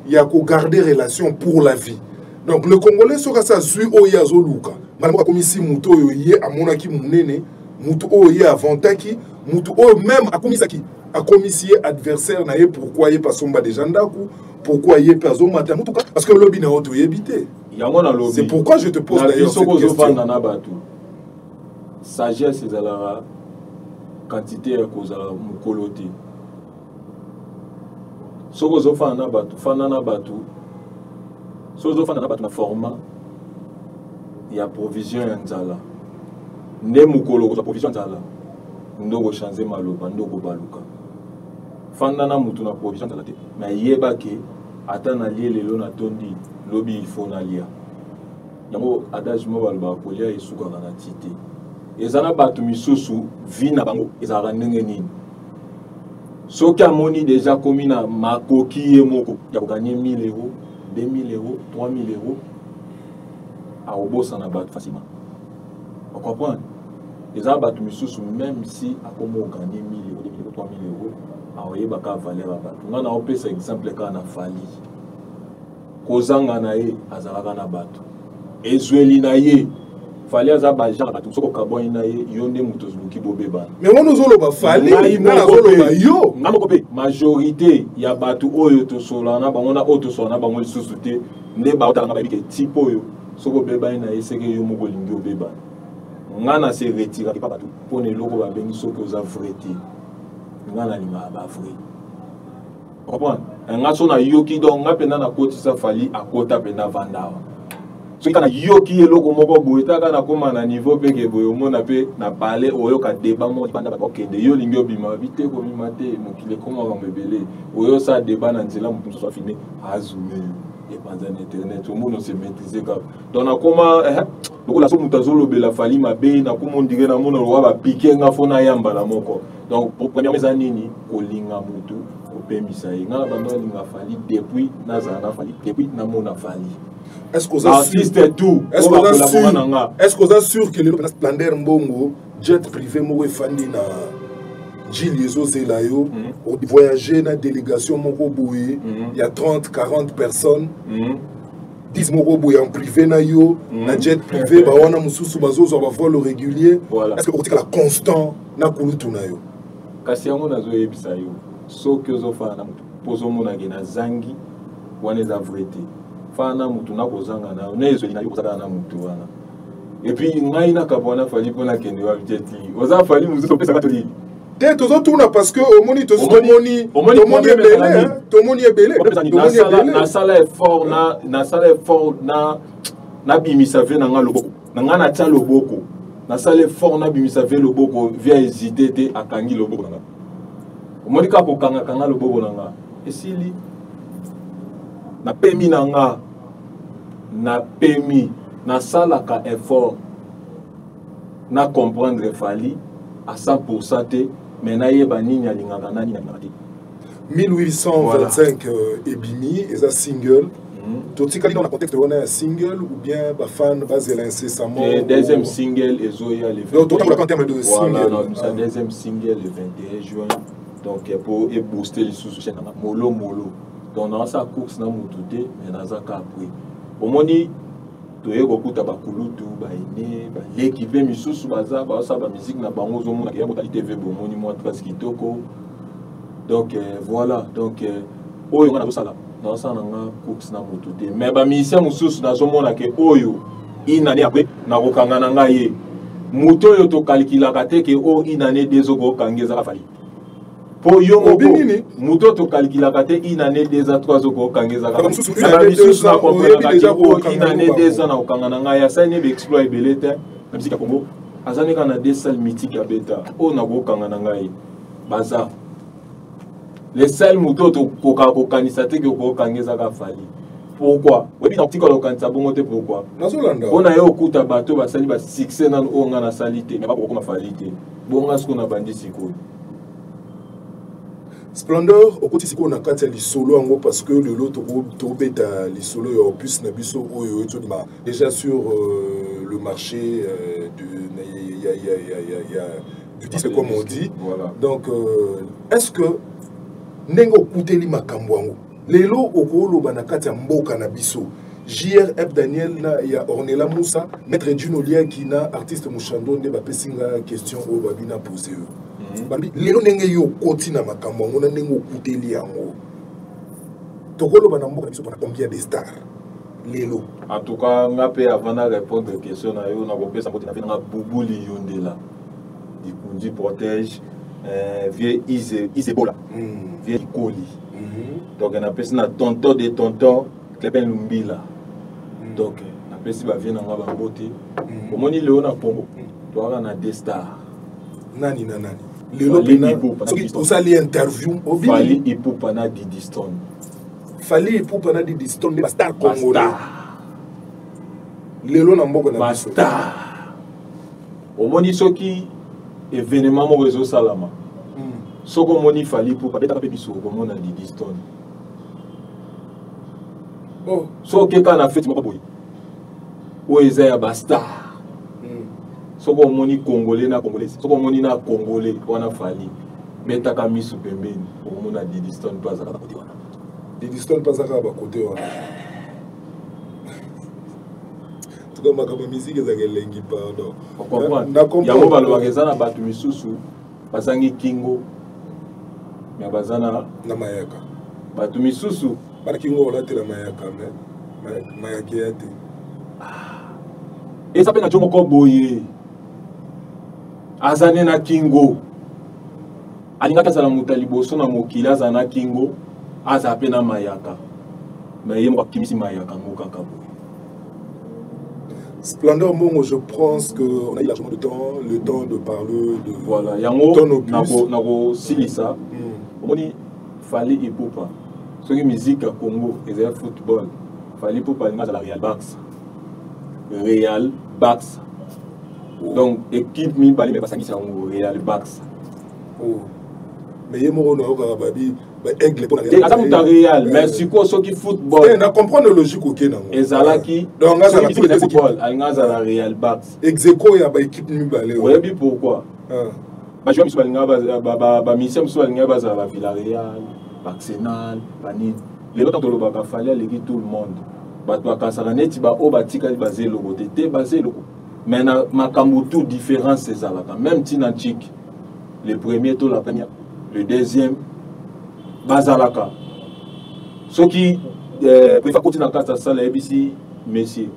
ya kogarder relation pour la vie. Donc le Congolais, soki asi azwi oyo ye azoluka, mbala moko akomisi motu oyo ye amonaki monene, motu oyo ye avantaki, motu oyo même akomisaki, akomisi ye adversaire na ye. Pourquoi ye mpe asomba déjà ndako? Pourquoi ye mpe azomata motuka? Parce que lobi na yo toyebi te. Yango nalobi. C'est pourquoi je te pose na vie, d'ailleurs cette soki question. Ozovanda na bato, sagesse ezalaka quantité ya kozala mokolo te. Soki ozofanda na bato, fanda na bato. Soki ozofanda na bato na format ya provision ya nzala, nde mokolo okozwa provision ya nzala, nde okochange maloba, nde okobaluka. Fanda na mutu na provision ya nzala te, mais yeba ke ata nalie lelo, natondi, lobi il faut nalia. Yango adage mo balobaka, kolia esukaka na ti te. Eza na bato misusu, vie na bango ezalaka ndenge nini? Soki amoni deja komi na makoki ye moko ya kogagner 1000 euros, 2000 euros, 3000 euros, akobosana bato facilement. Ocomprendre? Eza bato misusu, même si akomi ogagner 1000 euros, 2000 euros, 3000 euros, akoyebaka valeur ya bato. Nga naopesa exemple kaka na Fally. Kozanga na ye, azalaka na bato, ezweli na ye. Fally aza bagenre bato, soki okabwani na ye, yo nde moto ozoluki bobebana. Mais wana ozoloba Fally, Ngai nga moko nazoloba mpe. yo. Nga moko mpe, majorité ya bato oyo tosolana na bango na oyo tosolana na bango lisusu te, nde baotalanga, bayebi ke type oyo, soki obebani na ye, seke yo moko olingi obebana. Nga na se retiraki pa bato mpo na eloko babengi soki oza vrai te. Nga nalingaka bavrai, comprendre nga? So nayoki, donc nga mpenza nakotisa Fally, akota mpenza vanda awa. Soki kaka nayoki eloko moko boye, taka nakóma na niveau mpe ke boye, omona mpe na pale, oyoka débat moko banda bato okende, yo olingi obima, babi te, kobima te, mokili ekóma makambo ebele. Oyo osala débat na nzela, moto mosusu afilme, azoome yo, epanza na internet, omona ose maîtrise kaka. Donc nakóma lokola so moto azolobela Fally mabe, nakóma ondire namona lokola bapike nga, fo nayambala moko. Donc premièrement eza nini? Kolinga motu, kopemisa ye. Nga na bando alinga Fally depuis nazala na Fally, depuis namona Fally. Est-ce que oza sûr? Artiste tout. Est-ce oyo que oza bakolabora sûr? Na nga. Est-ce que oza sûr que lelo mpena Splendeur Mbongo, jet privé moko efandi na Njili ezozela yo, voyager na délégation moko boye ya 30 40 personnes, 10 moko boye en privé na yo, na jet privé, bawana mosusu bazozwa bavol régulier? Voilà. Est-ce que okotikala constant na kulutu na yo? Kasi yango nazoyebisa yo, soki ozofana na motu mpo ozomonake nazangi, wana eza vrai te. Fana na motu nakozanga na yo, na ezweli na yo, kozala na motu wana. Et puis ngai nakaba wana Fally mpo nakende wapi? Te, ti oza Fally mosusu, opesaka tolili. Te, tozotuna parce que omoni tozi Omoni- tomoni omoni tomoni problème ebele ezala nini? hein, tomoni ebele, tomoni ebele. Nasala effort na nasala effort na nabimisa ve na nga loboko na nga, natya loboko, nasala effort nabimisa ve loboko, ve ahésite te, akangi loboko na nga. Omoni kaka kokangakanga loboko na nga, esili, napemi na nga, napemi. Nasalaka effort na comprendre Fally à 100 te, mais nayeba nini alingaka na nini alingaka te. 1825 ebimi, eza single. Totikali na contexte wana ya single ou bien bafan bazela incessamment? Et deuxième single ezoya le Donc, totambolaka en termes de Voilà, single. nabimisa Ah. deuxième single le 21 juin, donc po ebooste lisusu chaîne nanga molo molo. Donc naosala course na motu te, mais naza ka après omoni toye kokuta bakulutu, baene, baleki mpe misusu baza baosala bamusique na bango, ozomona ya botali TV, bomoni mwa trace kitoko. Donc voilà, donc oyo nga nazosala, nazosala na nga course na motu te, mais bamusicien mosusu nazomona ke oyo une année après nakokanga na ngai ye. Moto oyo tokalkulaka te ke oyo une année deux okokanga, ezaka Fally, mpo yo Obi moko nini? Moto oyo tokalkulaka te une année, 2 ans, 3 okokanga, ezaka Kaka mosusu, une na année, bamisusu 2 ans, oyebi nakomprenaka déjà ke oyo kokanga une année, bango. 2 ans nakokanga na ngai. Asali ne baexploit ebele te na musique ya Congo, aza ne kaka na deux salles mythique ya beta oyo nakokanga na ngai. Baza le seul moto oyo tokokaka kokanisa te ke okokanga, ezaka Fally. Pourquoi? Oyebi na kotikala kokanisa bongo te. Pourquoi? Nazolanda. Mpo na ye okuta bato basali basuccès nanu oyo nga nasali te, me bakokoma Fally te. Bonga sikoyo na bandi sikoyo. Splendeur okoti sikoyo na kati ya lisolo yango parce que lelo tokobeta lisolo ya opus na biso oyo etobima déjà sur le marché de, ya, ya, ya, ya, ya, du disque comme on dit. Voilà. Donc est-ce que ndenge okuteli makambo yango lelo okoloba na kati ya mboka na biso JR F Daniel na ya Ornella Moussa, maître Dino Liaki na artiste Mushando nde bapesi nga question oyo babi na pose yo. Babi lelo ndenge yo okoti na makambo yango na ndenge okuteli yango, tokoloba na mboka na biso mpona combien de stars lelo? En tout cas, nga mpe, avant na répondre question na yo, nakopesa mbote na nga Bubuli Yondela Likundi Protège, vieux Ise Isebola, vieux Ikoli. Donc napesi na tonton de tonton Clépin Lumbila. Donc napesi bavieux na nga bambote. Omoni, lelo na Congo toaka na deux stars. Nani na nani lelo pena soki osali interview? Fally Ipupa na Didi Stone. Fally Ipupa na Didi Stone nde bastar congolais lelo na mboka na biso. Bastar. Omoni, soki événement moko ezosalama, soki omoni Fally Ipupa, betaka mpe biso, okomona Didi Stone. Oh. Soki okeka na feti moko boye oyo eza ya bastar, soki omoni Congolais na Congolais, soki omoni na Congolais wana Fally, betaka misu pembeni, okomona Didi Stone mpe azalaka kote wana. Didi Stone mpe azalaka bakote wana. Tuka makambo ya musique ezalaka elengi, pardon. Yango balobaka eza na bato misusu bazangi kingo me baza na na mayaka. Bato misusu bana kingo olatela mayaka, me mayaka eya te. Eza mpe na jo moko boye aza ne na kingo, alingaki azala moto ya liboso na mokili azala na kingo, azala mpe na mayaka, me ye moko akimisi mayaka ngo kaka boye. Splendeur Mbongo, je pense qu'on a eu largement le temps de parler de Voilà, yango nakosilisa. Omoni, Fally Ipupa, soki musique ya Congo ezali football, Fally Ipupa alingi azala Real Barça. Real Barça. Donc équipe mibale me basangisi yango Real Barça. Oh. Mais ye moko nayokaka babi baaigle. Aza moto ya Real, mais sikoyo soki football na comprendre logique oke nango. Ezalaki football, alingi azala Real Barça. Ex aequo ya baéquipe mibale. Oyebi pourquoi? Bajoueur mosusu balingaka, bamusicien mosusu balingaka bazala ba Villarreal, baarsenal, banini. Lelo ntango tolobaka Fally aleki tout le monde, bato bakasaka neti baoyo batikali baza eloko te. Te, baza eloko, mais na makambo tout différence ezalaka. Même ntina ntiki le premier to la première, le deuxième bazalaka. Soki préfet akoti na kati ya salle, ayebisi monsieur: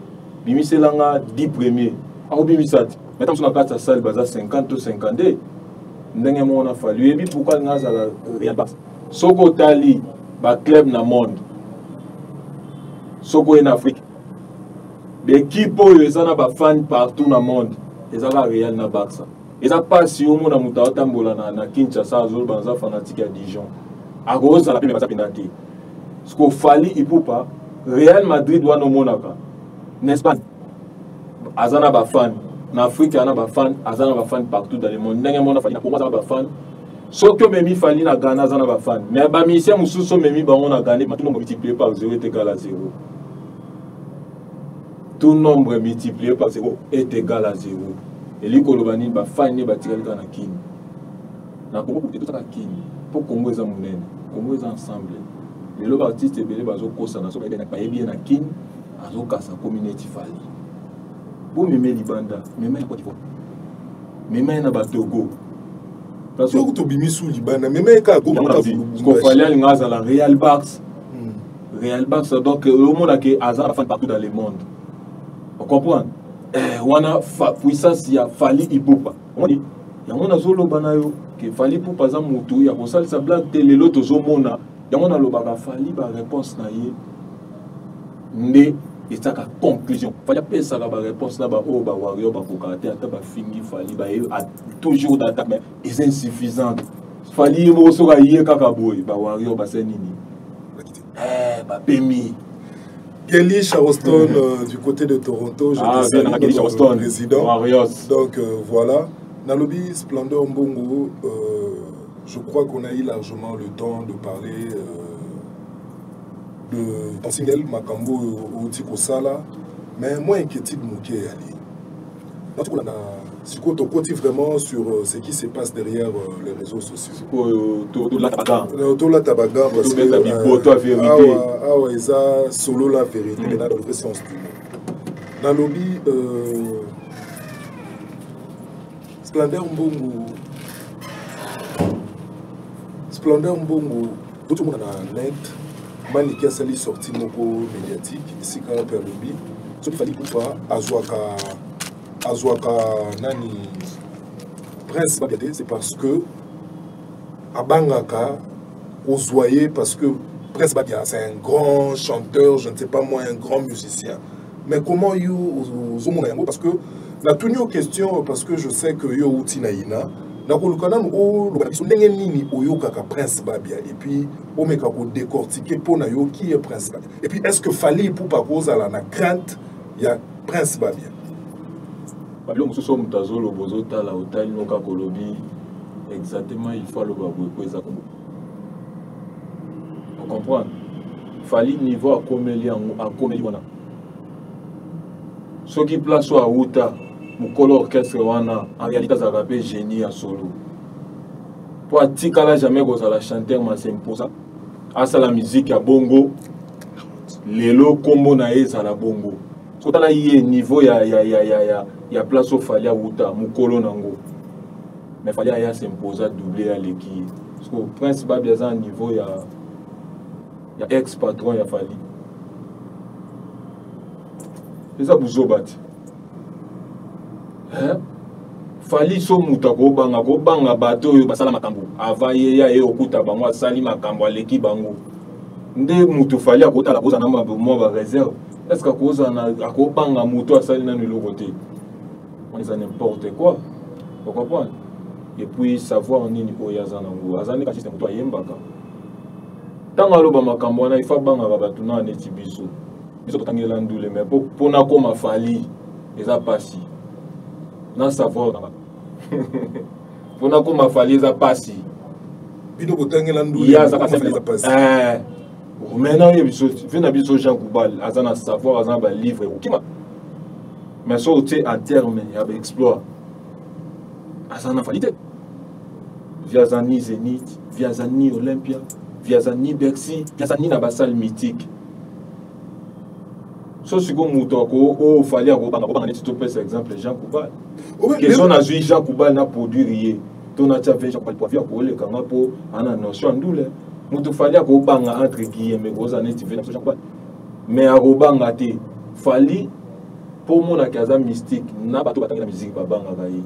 "Bimiselanga 10 premier", akobimisa te. Mais ntango mosusu na kati ya salle baza 50 to 52. Ndenge moko na Fally. Oyebi pourquoi alinga azala Real Barça? Soki otali baclub na monde, soki oye na Afrique, baéquipe oyo eza na bafan partout na monde eza kaka Real na Barça. Eza mpasi omona moto aotambola na Kinshasa, azoloba: "Aza fanatique ya Dijon." Akozala mpe, baza mpenza te. Siko Fally Ipupa, Real Madrid wana omonaka na Espagne aza na bafan, na Afrique aza na bafan, aza na bafan partout dans le monde. Ndenge mona Fally na Kongo aza na bafan. Soki omemi Fally na Ghana, aza na bafan, mais bamusicien mosusu omemi bango na Ghana, tout nombre multiplié par 0 est égal à 0. Tout nombre multiplié par 0 est égal à 0. Elingi koloba nini? Bafani nde batikali kaka na Kini, na Kongo te. Totaka Kini mpo Kongo eza monene, Kongo eza ensemble. Lelo baartiste ebele bazokosana. Soki bayebi ye na Kini, azokasa komi neti Fally. Bomeme libanda, mema ya Côte d'Ivoire, mema ye na batogo. Soki tobimi su libanda, mema ye kaka. Fally alinga azala Real Barça, Real Barça. Donc omonake aza na fan partout dans le monde, ocomprendre? Wana puissance ya Fally Ipupa. Omoni yango, nazoloba na yo ke Fally Ipupa aza motu ya kosalisa blague te. Lelo tozomona yango, nalobaka Fally, baréponse na ye nde etiaka conclusion. Fally apesaka baréponse na baoyo bawario bakokaka te. Ata bafingi Fally, baye toujours d'attaque, mais eza insuffisante. Fally ye moko soki aye kaka boye, bawario basali nini? Bapemi. Kelly Charleston du côté de Toronto, je ah, te salue, bien, Kelly Charleston, président. Warriors. Donc voilà, Nalobi Splendeur Mbongo, Je crois qu'on a eu largement le temps de parler de ton single Makambo outi kosala, mais moi inquiétude moke eyali. Nazokolanda sikoyo tokoti vraiment sur ce qui se passe derrière les réseaux sociaux. Sikoyo tolata ba gants. Tolata ba gants parce que Tobeta biboto ya vérité. Awa, awa eza solo la vérité, mais dans le vrai sens du mot. Nalobi Splendeur Mbongo, Splendeur Mbongo, totomona na net Maniki asali sortie moko médiatique esika mpe alobi soki Fally Ipupa azwaka nani Prince Babia te, c'est parce que abangaka kozwa ye, parce que Prince Babia, c'est un grand chanteur, je ne sais pas moi, un grand musicien. Mais comment yo ozomona yango? Parce que natuni yo question parce que je sais que yo outi na ina, nakoluka nanu oloba na biso ndenge nini oyokaka Prince Babia, et puis omeka kodécortiquer mpo na yo qui est Prince Babia, et puis est-ce que Fally Ipupa kozala na crainte ya Prince Babia? Babilo mosusu oyo moto azoloba, ozotala, otali no kaka, olobi exactement il faut aloba boye po eza kombo ocomprendre. Fally, niveau akomeli yango, akomeli wana, soki place oyo awuta, mokolo orchestre wana, en réalité azalaka mpe génie ya solo, mpo atikala jamais kozala chanteur masemposa asala musique ya bongo. Lelo nkombo na ye ezala bongo. Kotala ye niveau ya place oyo Fally awuta, mokolo nango, mais Fally aya s'imposa, double, aleki ye. Parce que Prince Babi aza na niveau ya ex patron ya Fally, eza buzoba te. Hein? Fally so moto akobanga, kobanga bato oyo basala makambo avant ye, ya ye okuta bango, asali makambo aleki bango, nde moto Fally akotala kozala na mwa baréserve. Est ce que akozala, akobanga moto asali nano eloko te? Wana eza n'importe quoi, ocomprendre? Et puis savoir nini oyo aza nango, aza nde artiste, moto ayembaka. Ntango aloba makambo wana, ifa abangaka bato na neti biso. Biso totangela ndule, mais mpona koma Fally eza pasi na savoir nanga. Mpona koma Fally eza pasi. Bino botangela ndule? Ye azaka. Eza pasi. Maintenant oyebi biso ve na biso, Jean Goubal aza na savoir, aza na balivre okima, mais so otie en terme ya baexploit, aza na Fally te. Vi aza ni Zénith, vi aza ni Olympia, vi aza ni Bercy, vi aza ni na basalle mythique. So sikoyo moto ako oyo Fally akobanga, kobanga neti topesa exemple Jean Goubal, question nazwi Jean Goubal na produire ye to natia ve Jean Goubal po avi akolekanga mpo ana notion ya ndule. Moto Fally akobanga entre guillemets kozala neti ve na biso Jean Goubal, mais akobanga te Fally mpo omonaki aza mystique. Na bato batangela musique babangaka ye.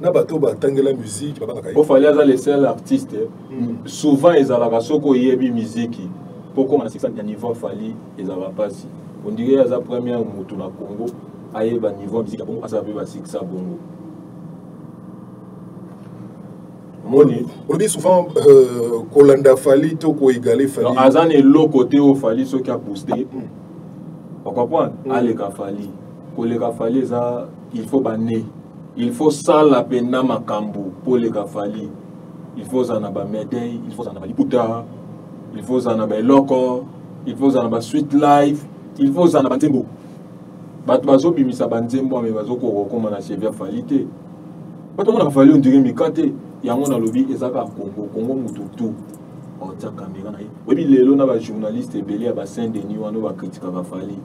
Na bato batangela musique babangaka ye. Po Fally aza le seul artiste. Souvent ezalaka soki oyebi miziki, mpo koma na succès ya niveau Fally ezalaka mpasi. On dirait aza première motu na Congo ayeba niveau ya musique ya bongo, asala mpe basuccès ya bongo, omoni. Olobi souvent kolanda Fally to koégaler Fally. Aza na eloko te oyo Fally soki abooste, ocomprendre, aleka Fally. Koleka Fally eza il faut bane, il faut sala mpena makambo mpo oleka Fally. Il faut ozala na bamédaille, il faut ozala na baliputa, il faut ozala na baeloko, il faut ozala na basuite live, il faut ozala na banzembo. Bato bazobimisa banzembo mais bazokoka kokóma na cheville ya Fally te. Bato bamonaka Fally on dirait mika te. Yango nalobi eza kaka Congo. Congo motu tu otia caméra na ye. Oyebi lelo na bajournaliste ebele ya basaint Denis wana oyo bakritikaka Fally,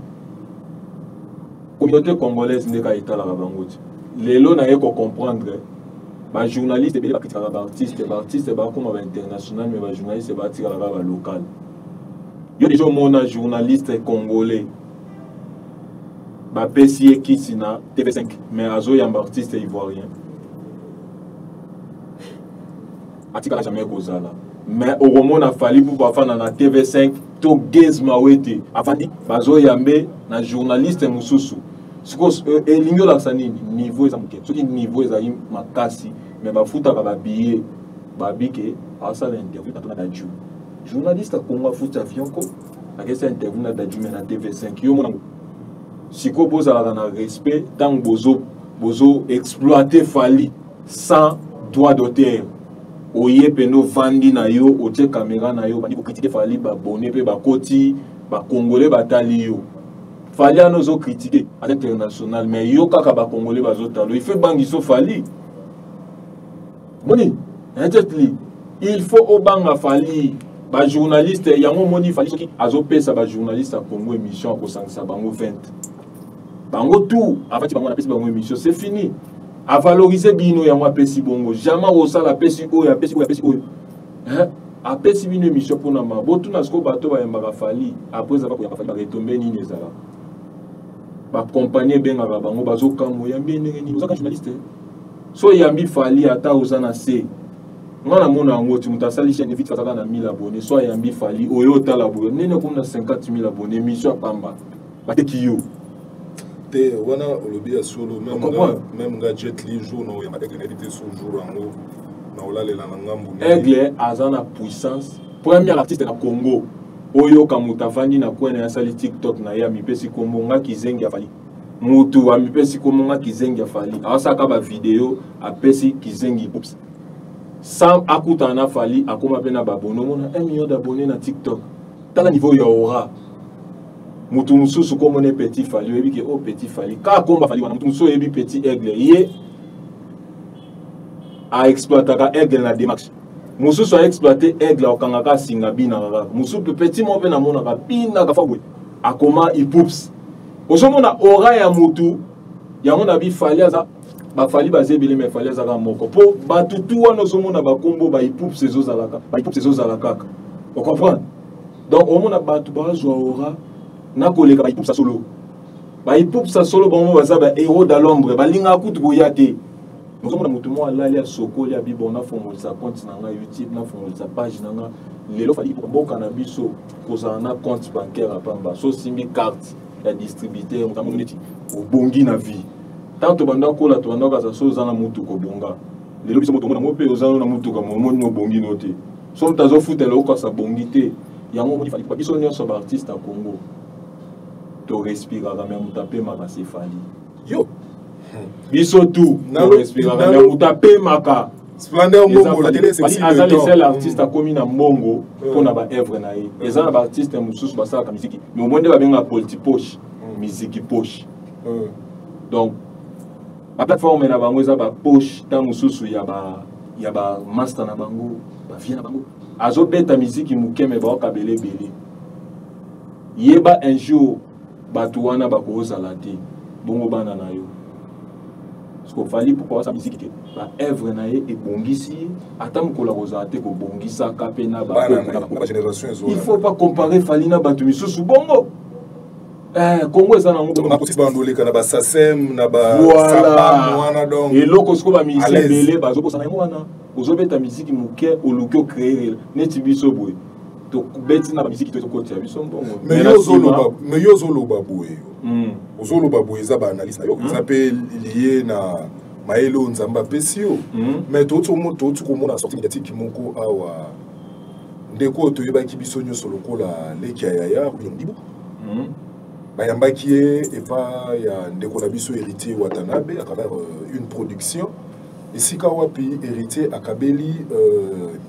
communauté congolaise nde kaka etalaka bango ti lelo. Naye kocomprendre bajournaliste ebele bakritikaka baartiste. Baartiste bakóma bainternational, mais bajournaliste batikala kaka balocal. Yo deja omona journaliste congolais bapesi ye kiti na TV5, mais azoyamba artiste ivoirien? Atikala jamais kozala. Mais okomona Fally Ipupa afanda na TV5 to Gaz Mawete afandi, bazoyambe na journaliste mosusu. Sikoyo elingi olakisa nini? Niveau eza moke. Soki niveau ezali makasi, mais bafutaka babillet, babike asala interview na Dadju. Journaliste akongo afuti avion ko akesa interview na Dadju, mais na TV5 yo monango. Sikoyo bozalaka na respect ntango bozo exploiter Fally sans Droit d'auteur. Oye mpenza, ovandi na yo, otie caméra na yo, obandi kocritiquer Fally, babone mpe bakoti, bacongolais batali yo. Fally wana ozocritiquer aza international, mais yo kaka bacongolais bazotala. Il faut bangiso Fally. Moni Jet Li, il faut obanga Fally. Bajournaliste yango, omoni Fally soki azopesa bajournaliste ya Congo émission, akosangisa bango 20, bango tout avati bango, apesi bango émission, c'est fini. Avaloriser bino yango, apesi bongo. Jamais osala, apesi oyo, apesi oyo, apesi oyo, apesi bino émission mpona ma botuna. Sikoyo bato bayambaka Fally, après ezaka koyamba Fally, baretombe nini ezalaka? Bacompagnie ebengaka bango, bazokamwa: oyambi ye ndenge nini? Ozaka journaliste, so oyambi Fally, ata oza na se. Nga namona yango ti moto asali chaîne vite, azaka na 1000 abonné, so ayambi Fally, oyo otala boye ndenge okomi na 50 000 abonné, émission ya pamba, bateki yo. Te, wana olobi ya solo. Même nga Jet Li, jour na oyamba Aigle, nayebi te so jour yango na olalela na ngambu. Aigle aza na puissance, premier artiste na Congo. Oyoka moto avandi na coin na ye, asali TikTok na ye, amipesi kombo nga kizengi ya Fally. Moto amipesi kombo nga kizengi ya Fally, aosalaka bavideo, apesi kizengi ups sans akutana na Fally, akóma mpe na babone. Omona 1 million d'abonné na TikTok, tala niveau ya aura. Moto mosusu komona petit Fally, oyebi ke o petit Fally kaka komba Fally wana. Moto mosusu oyebi petit Aigle, ye aexploitaka Aigle na démarche mosusu, aexploite Aigle, akokangaka asinga, binaka kaka. Mosusu mpe petit moko mpe namonaka binaka fa boye, akoma ipups. Ozomona aura ya motu yango na bifali aza. Bafally baza ebele, mais Fally azaka moko. Mpo bato tu wana ozomona bakombo baipups ezozalaka, baipups ezozala kaka, ocomprendre? Donc omona bato bazwa aura na koleka baipups ya solo. Baipups ya solo, bango baza bahéros dans l'ombre, balingaka kutu koya te. Ozomona motu moko alali, asokoli, abi: bon, nafongolisa compte na ngai YouTube, nafongolisa page na nga lelo. Fally, mboka na biso, kozala na compte bancaire ya pamba, so osimbi carte ya distributeur, moto amoni neti obongi na vie. Tant tobanda kola, tobanda kaza so oza na motuka, obonga. Lelo biso moto omona ngo mpe oza na motuka, momoni obongi no te. So moto azofutela, okosa bongi te. Yango omoni Fally, biso nyonso baartiste ya Congo torespiraka, mais moto apemaka se Fally. Yo. Biso tu torespiraka, mais moto apemaka Splendeur Mbongo, la télé, c'est aza le seul artiste akomi na mbongo mpona baœuvre na ye. Eza na baartiste mosusu basalaka miziki, mais omoi nde babengaka politi poche, miziki poche. Donc baplateforme na bango eza bapoche, ntango mosusu ya bamaster na bango, bavie na bango. Azobeta miziki moke, mais baokabela ebele. Yeba, un jour bato wana bakozala te, bongo bana na yo. Parce que Fally, pourquoi asala miziki te? Baœuvre na ye ebongisi ye, ata mokolo akozala te, kobongisaka mpe na. Il faut pas comparer Fally na bato misusu. Bongo Congo eza nango. Bandoleka na basasem na basabam wana, donc eloko sikoyo bamusicien ebele bazobosana yango wana. Ozobeta miziki moke, oluki ocréer neti biso boye, tobeti na bamiziki to tokotisa biso mbongo. Mais yo ozoloba boye, ozoloba boye, eza baanalyse na yo, eza mpe lié na mayele oyo Nzambe apesi yo. Mais touti komona sortie médiatique moko awa, ndeko oyo toyebaki biso nyonso lokola leki ya yaya Ndibu, bayambaki ye epa ya ndeko na biso Héritier Watanabe à travers une production esika wapi Héritier akabeli,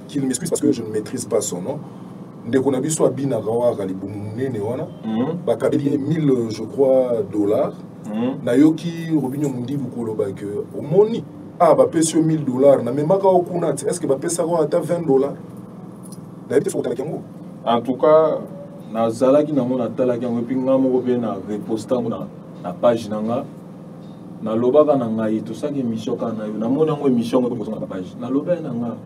qu'il m'excuse parce que je ne maîtrise pas son nom, ndeko na biso abinaka waka libumu monene wana, bakabeli ye 1000, je crois, dollars. Nayoki Robinio Mundibu koloba ke omoni, ah, bapesi yo 1000 dollars, namemaka yo kuna te, est ce que bapesaka yo ata 20 dollars? Nayebi te soki otalaki yango. En tout cas nazalaki nango, natalaki yango, et puis nga moko mpe na reposte yango na page na nga. Nalobaka na ngai, tosalaki émission kaka na yo, namoni yango émission yango kozonga na page. Nalobaki na nga,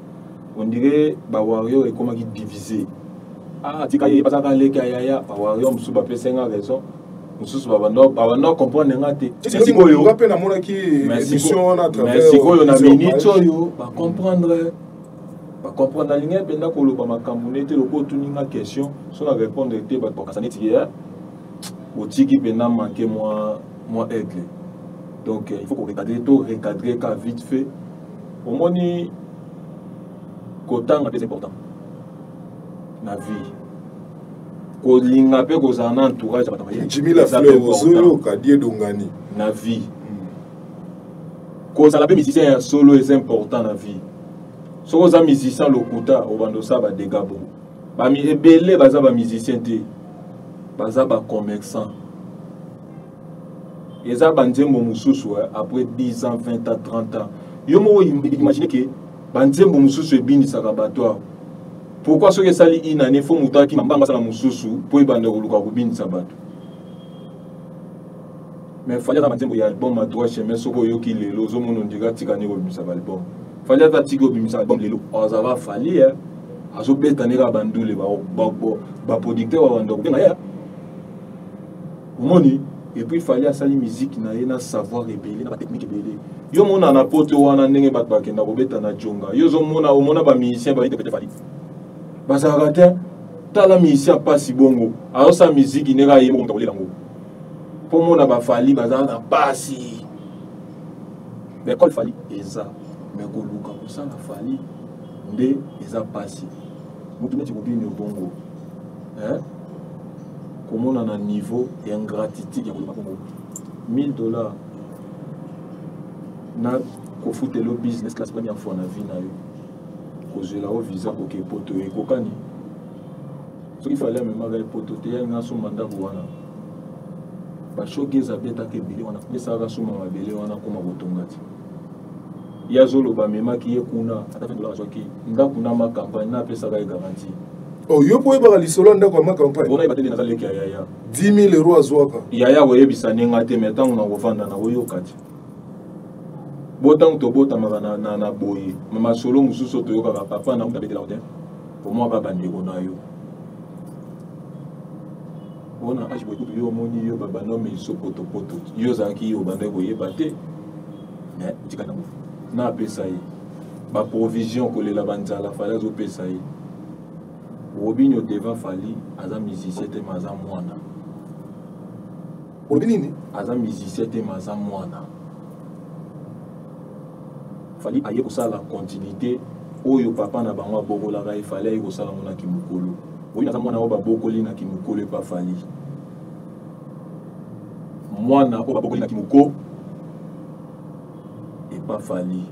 on dirait bawarrior ekomaki divisé. Ah, tika ye, bazalaka leki ya yaya. Bawarrior mosusu bapesi nga raison, mosusu babanda comprendre nga te. Sikoyo mpe namonaki émission wana. Mais sikoyo na minute oyo bacomprendre, bacomprendre. Nalingi mpenza koloba makambo nete lokola otuni nga question, so na répondre te, bato bakasa neti ye otiki mpenza manque mwa Aigle. Donc il faut korecadrer, to recadrer ka vite fait. Omoni, kotanga mpe important na vie, kolinga mpe kozala na entourage ya bato. Jimmy La Fleur, ozoyoka Die Dongani. Na vie. Kozala mpe musicien ya solo eza important na vie. Soki oza musicien lokuta, obanda osala ba dégâts bongo. Bami ebele baza ba musicien te, baza ba commerçant. Eza ba nzembo mosusu après 10 ans, 20 ans, 30 ans. Yo moko imagine ke ba nzembo mosusu ebinisaka bato awa. Pourquoi soki esali une année faut moto akima mbanga asala mosusu mpo ebanda koluka kobinisa bato? Mais Fally aza banzembo ya album à droit chemin, soki oyoki lelo ozomona ondira atika nde kobimisa ba album. Fally ata atiki kobimisa album lelo, azala Fally azobeta nde kaka bandule ba producteur babanda kobenga ye. Omoni? Et puis Fally asali musique na ye na savoir ebele, na ba technique ebele. Yo mona na poto wana ndenge bato bakenda kobeta na djonga. Yo ozomona, omona ba musicien ba interpréter Fally. Bazalaka te. Tala musicien pasi bongo. Azosala musique ndenge aye moko moto akolela yango. Po mona ba Fally bazala na pasi. Mais école Fally eza, mais koluka kosala Fally nde eza pasi. Mutu neti Robinho bongo. Hein? Komona na niveau ya ingratitude ya koloba bongo. 1000 $ na kofutela yo business class première fois na vie na yo. Kozwela yo visa koke poto ekokani. Soki Fally amemaka ye poto te, ya nga asomba ndako wana. Ba showcase abetaka ebele wana, esalaka asomba mabele wana akoma kotonga ti. Ye azoloba amemaki ye kuna, ata 20 $ azwaki ndako na ma campagne na apesaka ye garantie. Oh, yo po oyebaka lisolo ya ndako ya ma campagne? Bona yeba te naza leki ya yaya. 10 000 € azwaka. Yaya koyebisa ndenge te, mais ntango nakovanda nakoyoka ti. Bo ntango tobotamaka na boye, masolo mosusu toyokaka papa na abetela te, omwaka bandeko na yo. Ona age boye kutu yo omoni yo babanome liso potopoto, yo ozalaki yo obandaki koyeba te, mais otikali nango. Na apesa ye ba provision kolela banzala, Fally azopesa ye. Robinho devant Fally aza musicien te, mais aza mwana. Olobi nini? Aza musicien te, mais aza mwana. Fally aye kosala continuité oyo papa na bango abokolaka ye, Fally aye kosala ngo na kimokolo. Oyo aza mwana oyo babokoli na kimokolo epa Fally. Mwana oyo babokoli na kimoko epa Fally.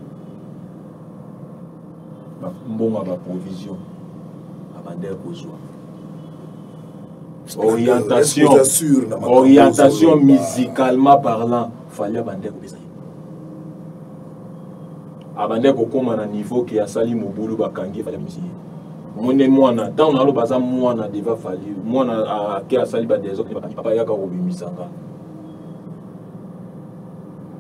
Mbongo ya ba provision abandaki kozwa. Orientation, orientation musicalement parlant, Fally abandaki kopesa ye. Abandaki kokóma na niveau ke asali mobulu bakangi Fally abimisi ye. Omoni mwana, ntango naloba aza mwana devant Fally, mwana ake asali ba désordre, bakangi papa yaka kobimisanga.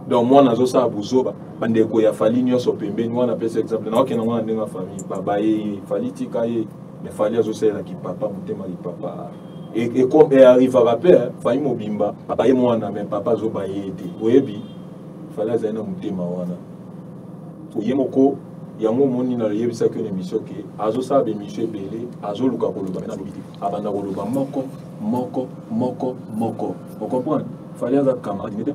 Donc mwana azosala buzoba, bandeko ya Fally nyonso pembeni, wana apesa exemple, naokende mwana ndenge ya famille, baba ye, Fally tika ye, mais Fally azosalela kipapa, motema kipapa. Et arrivera pe, Fally mobimba, papa ye mwana, mais papa azoba ye te. Oyebi, Fally azali na motema wana. Ye moko, yango omoni na yebisaki yo na émission ke azosala ba émission ebele, azoluka koloba, mais nalobi te. Abanda koloba moko, moko, moko, moko. O comprendre? Fally aza camarade ne te.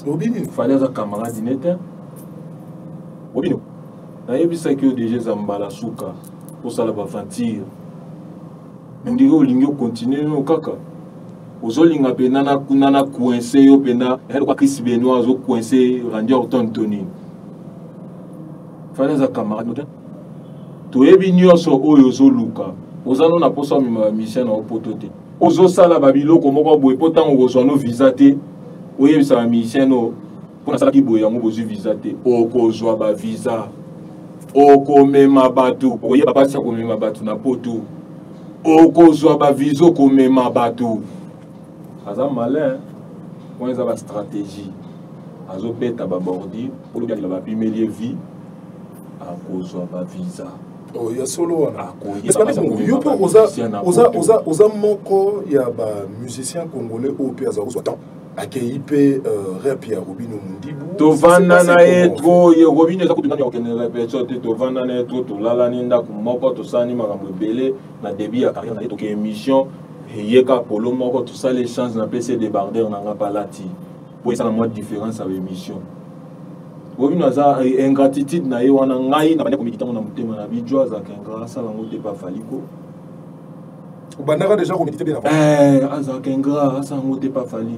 Lobi nini? Fally aza camarade ne te. Obino, nayebisaki yo déjà eza mbala suka osala ba aventure. Ndenge olingi okontinue no kaka. Ozolinga pena na kuna na coincer yo pena, ya lokwa Chris Benoit azo coincer Randy Orton to nini. Fally aza camarade te. Toyebi nyonso oyo ozoluka. Oza no na posa omema ba musicien na poto te. Ozosala ba biloko moko boye po ntango okozwa no visa te, oyebisa ba musicien no mpo nasalaki boye yango bozwi visa te. Okozwa ba visa. Okomema bato, okoyeba mpasi ya komema bato na poto. Okozwa ba visa okomema bato. Aza malin, wana eza ba stratégie. Azobeta ba bordure, po lobi alela bapimeli ye vie, akozwa ba visa. Oh, ya solo wana. Yo mpe oza moko ya ba musicien congolais oyo mpe aza kozwa temps. Akei mpe rep ya Robinho Mundibu. Tovanda na ye trop, ye Robinho eza kutu nani akokende répétition te, tovanda na ye trop, tolalani ndako moko, tosalani makambo ebele na début ya carrière na ye, toke émission, eyeka polo moko, tosali échange na pesi débardeur na nga palati. Po esala mwa différence ya émission. Robinho aza ingratitude na ye wana, ngai na bandi komikita ngo na motema na bijo azalaka ingrat, asala ngo te pa Faliko. Obandaka déjà koméditer bien avant. Azalaka ingrat, asala yango te pa Fally.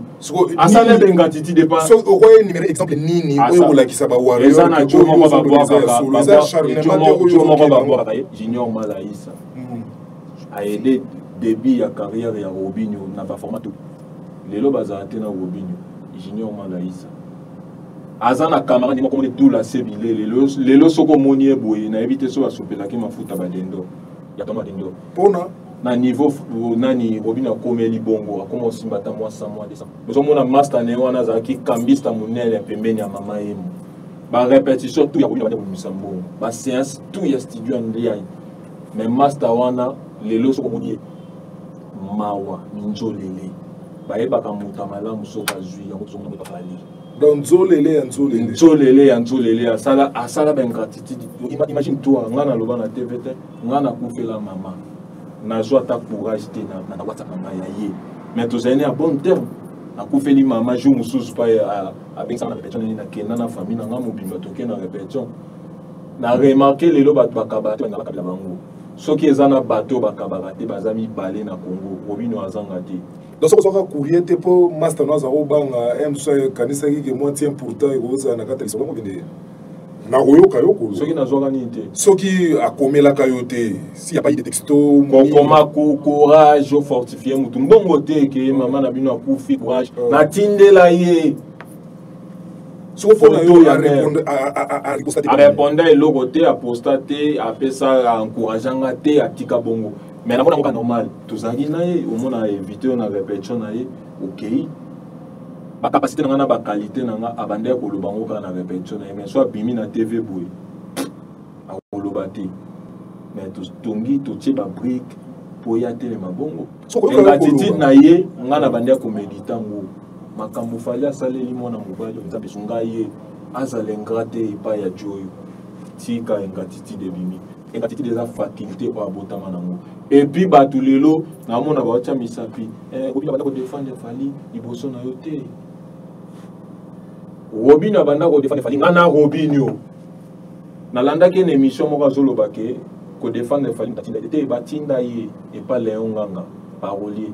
Asala ebe ingratitude pa. So okoye numéro exemple nini oyo kolakisa ba warrior? Eza na jo moko babwakaka, moko babwakaka ye, Junior Malaisa. Aide début ya carrière ya Robinio na baformat tout. Lelo bazala te na Robinio. Junior Malaisa aza na camarade moko moni Dula Sebile. Lelo soki omoni ye boye, nayebi te so asopelaki mafuta badendo ya tongo badendo. Mpona na niveau nani Robinio akomeli bongo, akoma osimba ata mwa 100, mwa 200. Ozomona master na ye wana azalaki cambiste monene pembeni ya mama yemo. Barépétition tout ya Robinio bande kobimisa mbongo, baséance tout ya studio ya ndiai. Mais master wana lelo soki omoni ye, mawa minzolele. Bayebaka moto ya malamu soki azwi yango. Tozomona moto afali. Donc nzolele ya nzolele. Nzolele ya nzolele. Asala baingratitude. Imagine toi, nga naloba na TV te, nga nakufela mama, nazwa ata courage te na WhatsApp na ngai ya ye, mais tozali na ya bon terme. Nakufeli mama, jour mosusu pa abengisaka na répétition nini, nakenda na famille na nga mobimba, toke na répétition. Na remarquer lelo bato bakabaka te, bakabela bango. Soki eza na bato oyo bakabaka te, baza mibale na Congo, Robino azanga te. Donc soki ozwaka courrier te mpo master no aza kobanga mosusu, akanisaki ke mwa tien, pourtant ekozala na kati ya lisolo kokende nakoyoka yo kolo. Soki nazwaka nini te? Soki akomelaka yo te, si ya pas de texto. Kokoma courage, ofortifie mutu mbongo te ke mama na bino akufi, courage. Natindela ye. Soki mpona yo areponda eloko te, aposta te, apesa encourage nga te, atika bongo. Mais namona yango normal, tozalaki na ye, omona invité oyo na répétition na ye, okei bacapacité na nga na baqualité na nga, abandaki koloba yango kaka na répétition na ye. Mais so abimi na TV boye, akoloba te. Mais totongi, totie babrique mpo ye atelema bongo. Ingratitude na ye, nga na bandi akoméditer yango. Makambo Fally asaleli mwana mobali, Nzambe sunga ye azala ingrat te epai ya joyo. Tika ingratitude ebimi. Ingratitude eza faculté oyo abotama nango. Et puis bato lelo naomona baotya misapi. Robino abanda kodefendre Fally liboso na yo te. Robino abanda kodefendre Fally, nga na Robino nalandaki na émission moko, azoloba ke kodefendre Fally batinda te. Batinda ye epa Léon Nganga, parolier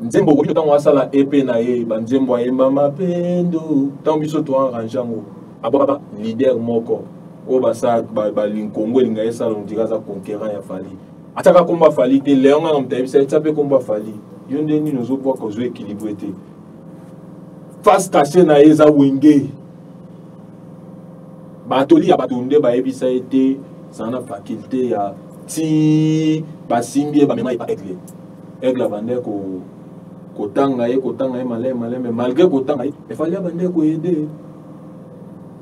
nzembo. Robino ntango asala EP na ye, banzembo ayemba mapendo, ntango biso toarrange yango, abwaka leader moko oyo basala balinkongo elinga esala, on dirait aza conquérant ya Fally, atiaka kombo ya Fally te. Léon Nganga moto ayebisa, etia mpe kombo ya Fally. Yo nde nini ozobwaka, ozwa équilibre te. Face caché na ye eza Wenge. Batoli ya bato nde bayebisa ye te, zala na faculté ya ti basimbi ye, bamema ye pa Aigle. Aigle abandaki kotanga ye, kotanga ye maleme maleme. Malgré kotanga ye, Fally abandaki koaider.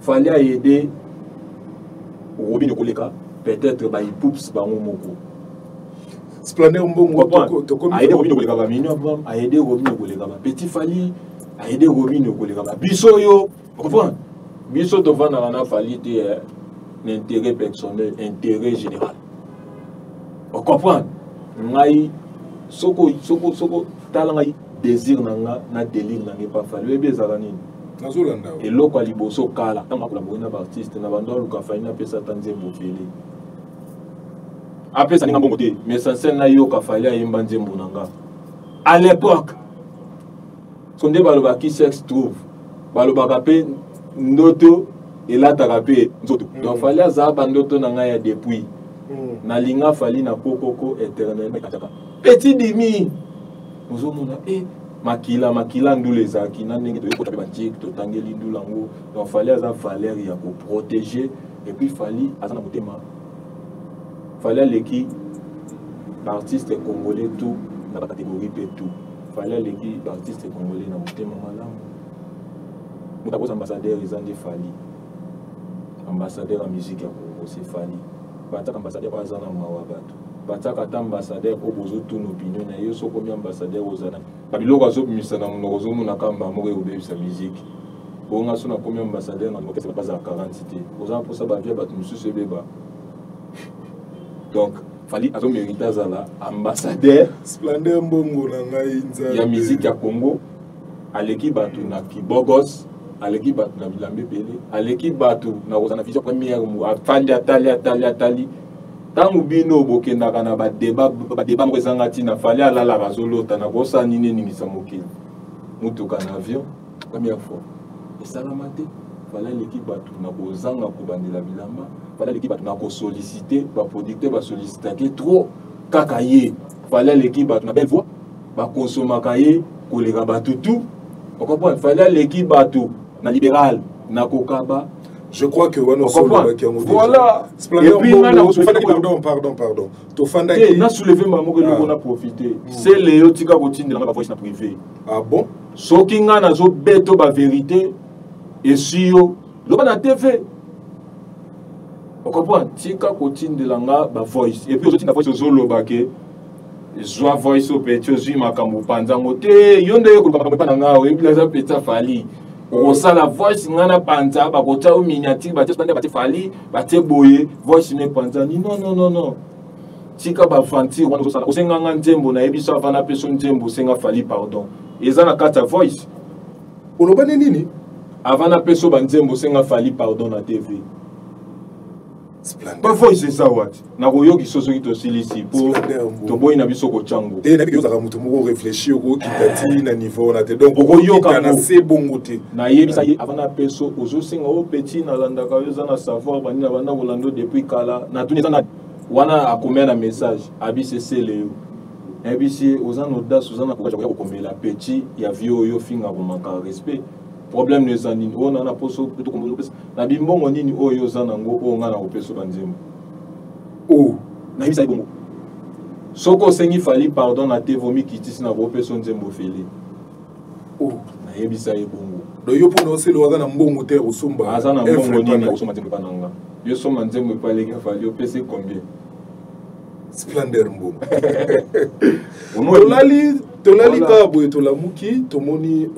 Fally aaider Robino koleka peut-être baipups bango moko. Splendeur Mbongo. Aaider Robino koleka baminio Abraham, aaider Robino koleka bapetit Fally, aaider Robino koleka babiso oyo. Comprendre, biso tovandaka na Fally te na intérêt personnel, intérêt général. Ocomprendre ngai, soko soko soko tala ngai, désir na nga na délire na ngai epa Fally, oyebi ezalaka nini? Nazolanda. Eloko ya liboso, kala ntango akolabore na baartiste na bando, aluka Fally, napesa ata nzembo ofele, apesa ninga mbongo te, mais essentiel nayoka Fally ayemba nzembo na nga. À l'époque, so nde balobaki sexe trouve, balobaka mpe ndoto elataka mpe nzoto. Donc Fally azala bandoto na ngai ya depuis. Nalinga Fally na kokoko éternel petit dimi. Ozomona e makila makila ndula ezalaki na ndenge toyekota mpe batike, totangeli ndula yango. Donc Fally aza valeur ya koprotéger. Et puis Fally aza na motema. Fally aleki baartiste congolais tout na bacatégorie mpe tout. Fally aleki baartiste congolais na motema malamu. Moto akoza ambassadeur eza nde Fally. Ambassadeur ya musique ya Congo, c'est Fally. Batiaka ambassadeur oyo aza na mawa. Bato batiaka ata ambassadeur oyo bozotuna opinion na ye. Soki omi ambassadeur, ozala babiloko azobimisa na monoko, ozomona kamba moko ekobebisa musique. Bonga so nakomi ambassadeur na orchestre, bazala 40 te, oza mposa bavie bato mosusu ebeba. Donc Fally azomérite azala ambassadeur. Splendeur Mbongo na ngai Nzambe. Ya musique ya Congo. Aleki bato na kibogos, aleki bato na bilamba ebele, aleki bato na kozala na vision première. Afandi, atali, atali, atali. Ntango bino bokendaka na badeba, badeba moko ezanga ntina, Fally alalaka azolota na kosala nini eningisa mokili. Motuka na avion, première fois. Esalama te. Fally aleki bato na kozanga kobandela bilamba. Fally aleki bato na kosollicite, baproducteur basollicitake trop kaka ye. Fally aleki bato na belle voix, bakonsomaka ye koleka bato tout. Okomprendre? Fally aleki bato na libéral, na kokaba. Je crois que wana osolobaki yango. Voilà. Et puis nga na pardon, pardon, pardon. Tofandaki. Te, na soulever mama moko eloko na profiter. C'est Léo tika kotindela nga ba voice na privé. Ah bon? Soki nga nazo beto ba vérité esi yo loba na TV. Okomprendre? Tika kotindela nga ba voice. Et puis ozotinda voice ozoloba ke zwa voice oyo peti ozwi makambo panza ngo te, yo nde koluka makambo epa na nga oyebi naza peti Fally. Okosala voice nga na panza, bakotia yo miniature, batie bande, batie Fally, batie boye, voice ne panza ni non non non non. Tika ba aventure wana ozosala. Osenga nga nzembo, nayebi so avant napesa nzembo, osenga Fally pardon. Eza na kati ya voice. Oloba nini nini? Avant napesa ba nzembo, osenga Fally pardon na TV. Ba voice eza wapi? Nakoyoki so soki tosilisi po toboyi na biso kotyango. Te, nayebi ozalaka moto moko réfléchir, okokita ti na niveau wana te, donc okoyoka na se bongo te. Nayebisa ye avant napeso, ozosenga o petit nalandaka yo, eza na savoir bandi na banda kolanda depuis kala. Natuni eza na wana akomia na message abisi esele yo. Nayebisi ye oza na audace, oza na courage ya kokomela petit ya vie oyo ofinga komaka respect. Problème no eza nini? Oyo na poso na bimbongo nini oyo oza nango oyo nga na kopesa banzembo? Oh, nayebisa ye bongo. Soki osengi Fally pardon na te, vomi kitisi na kopesa nzembo fele. Oh, nayebisa ye bongo. Donc yo mpona osele aza na mbongo te kosomba. Aza na mbongo nini ya kosomba nzembo epa na nga? Yo somba nzembo epa leki Fally, opesi combien? Splendeur Mbongo. Tolali, tolali kaka boye, tolamuki, tomoni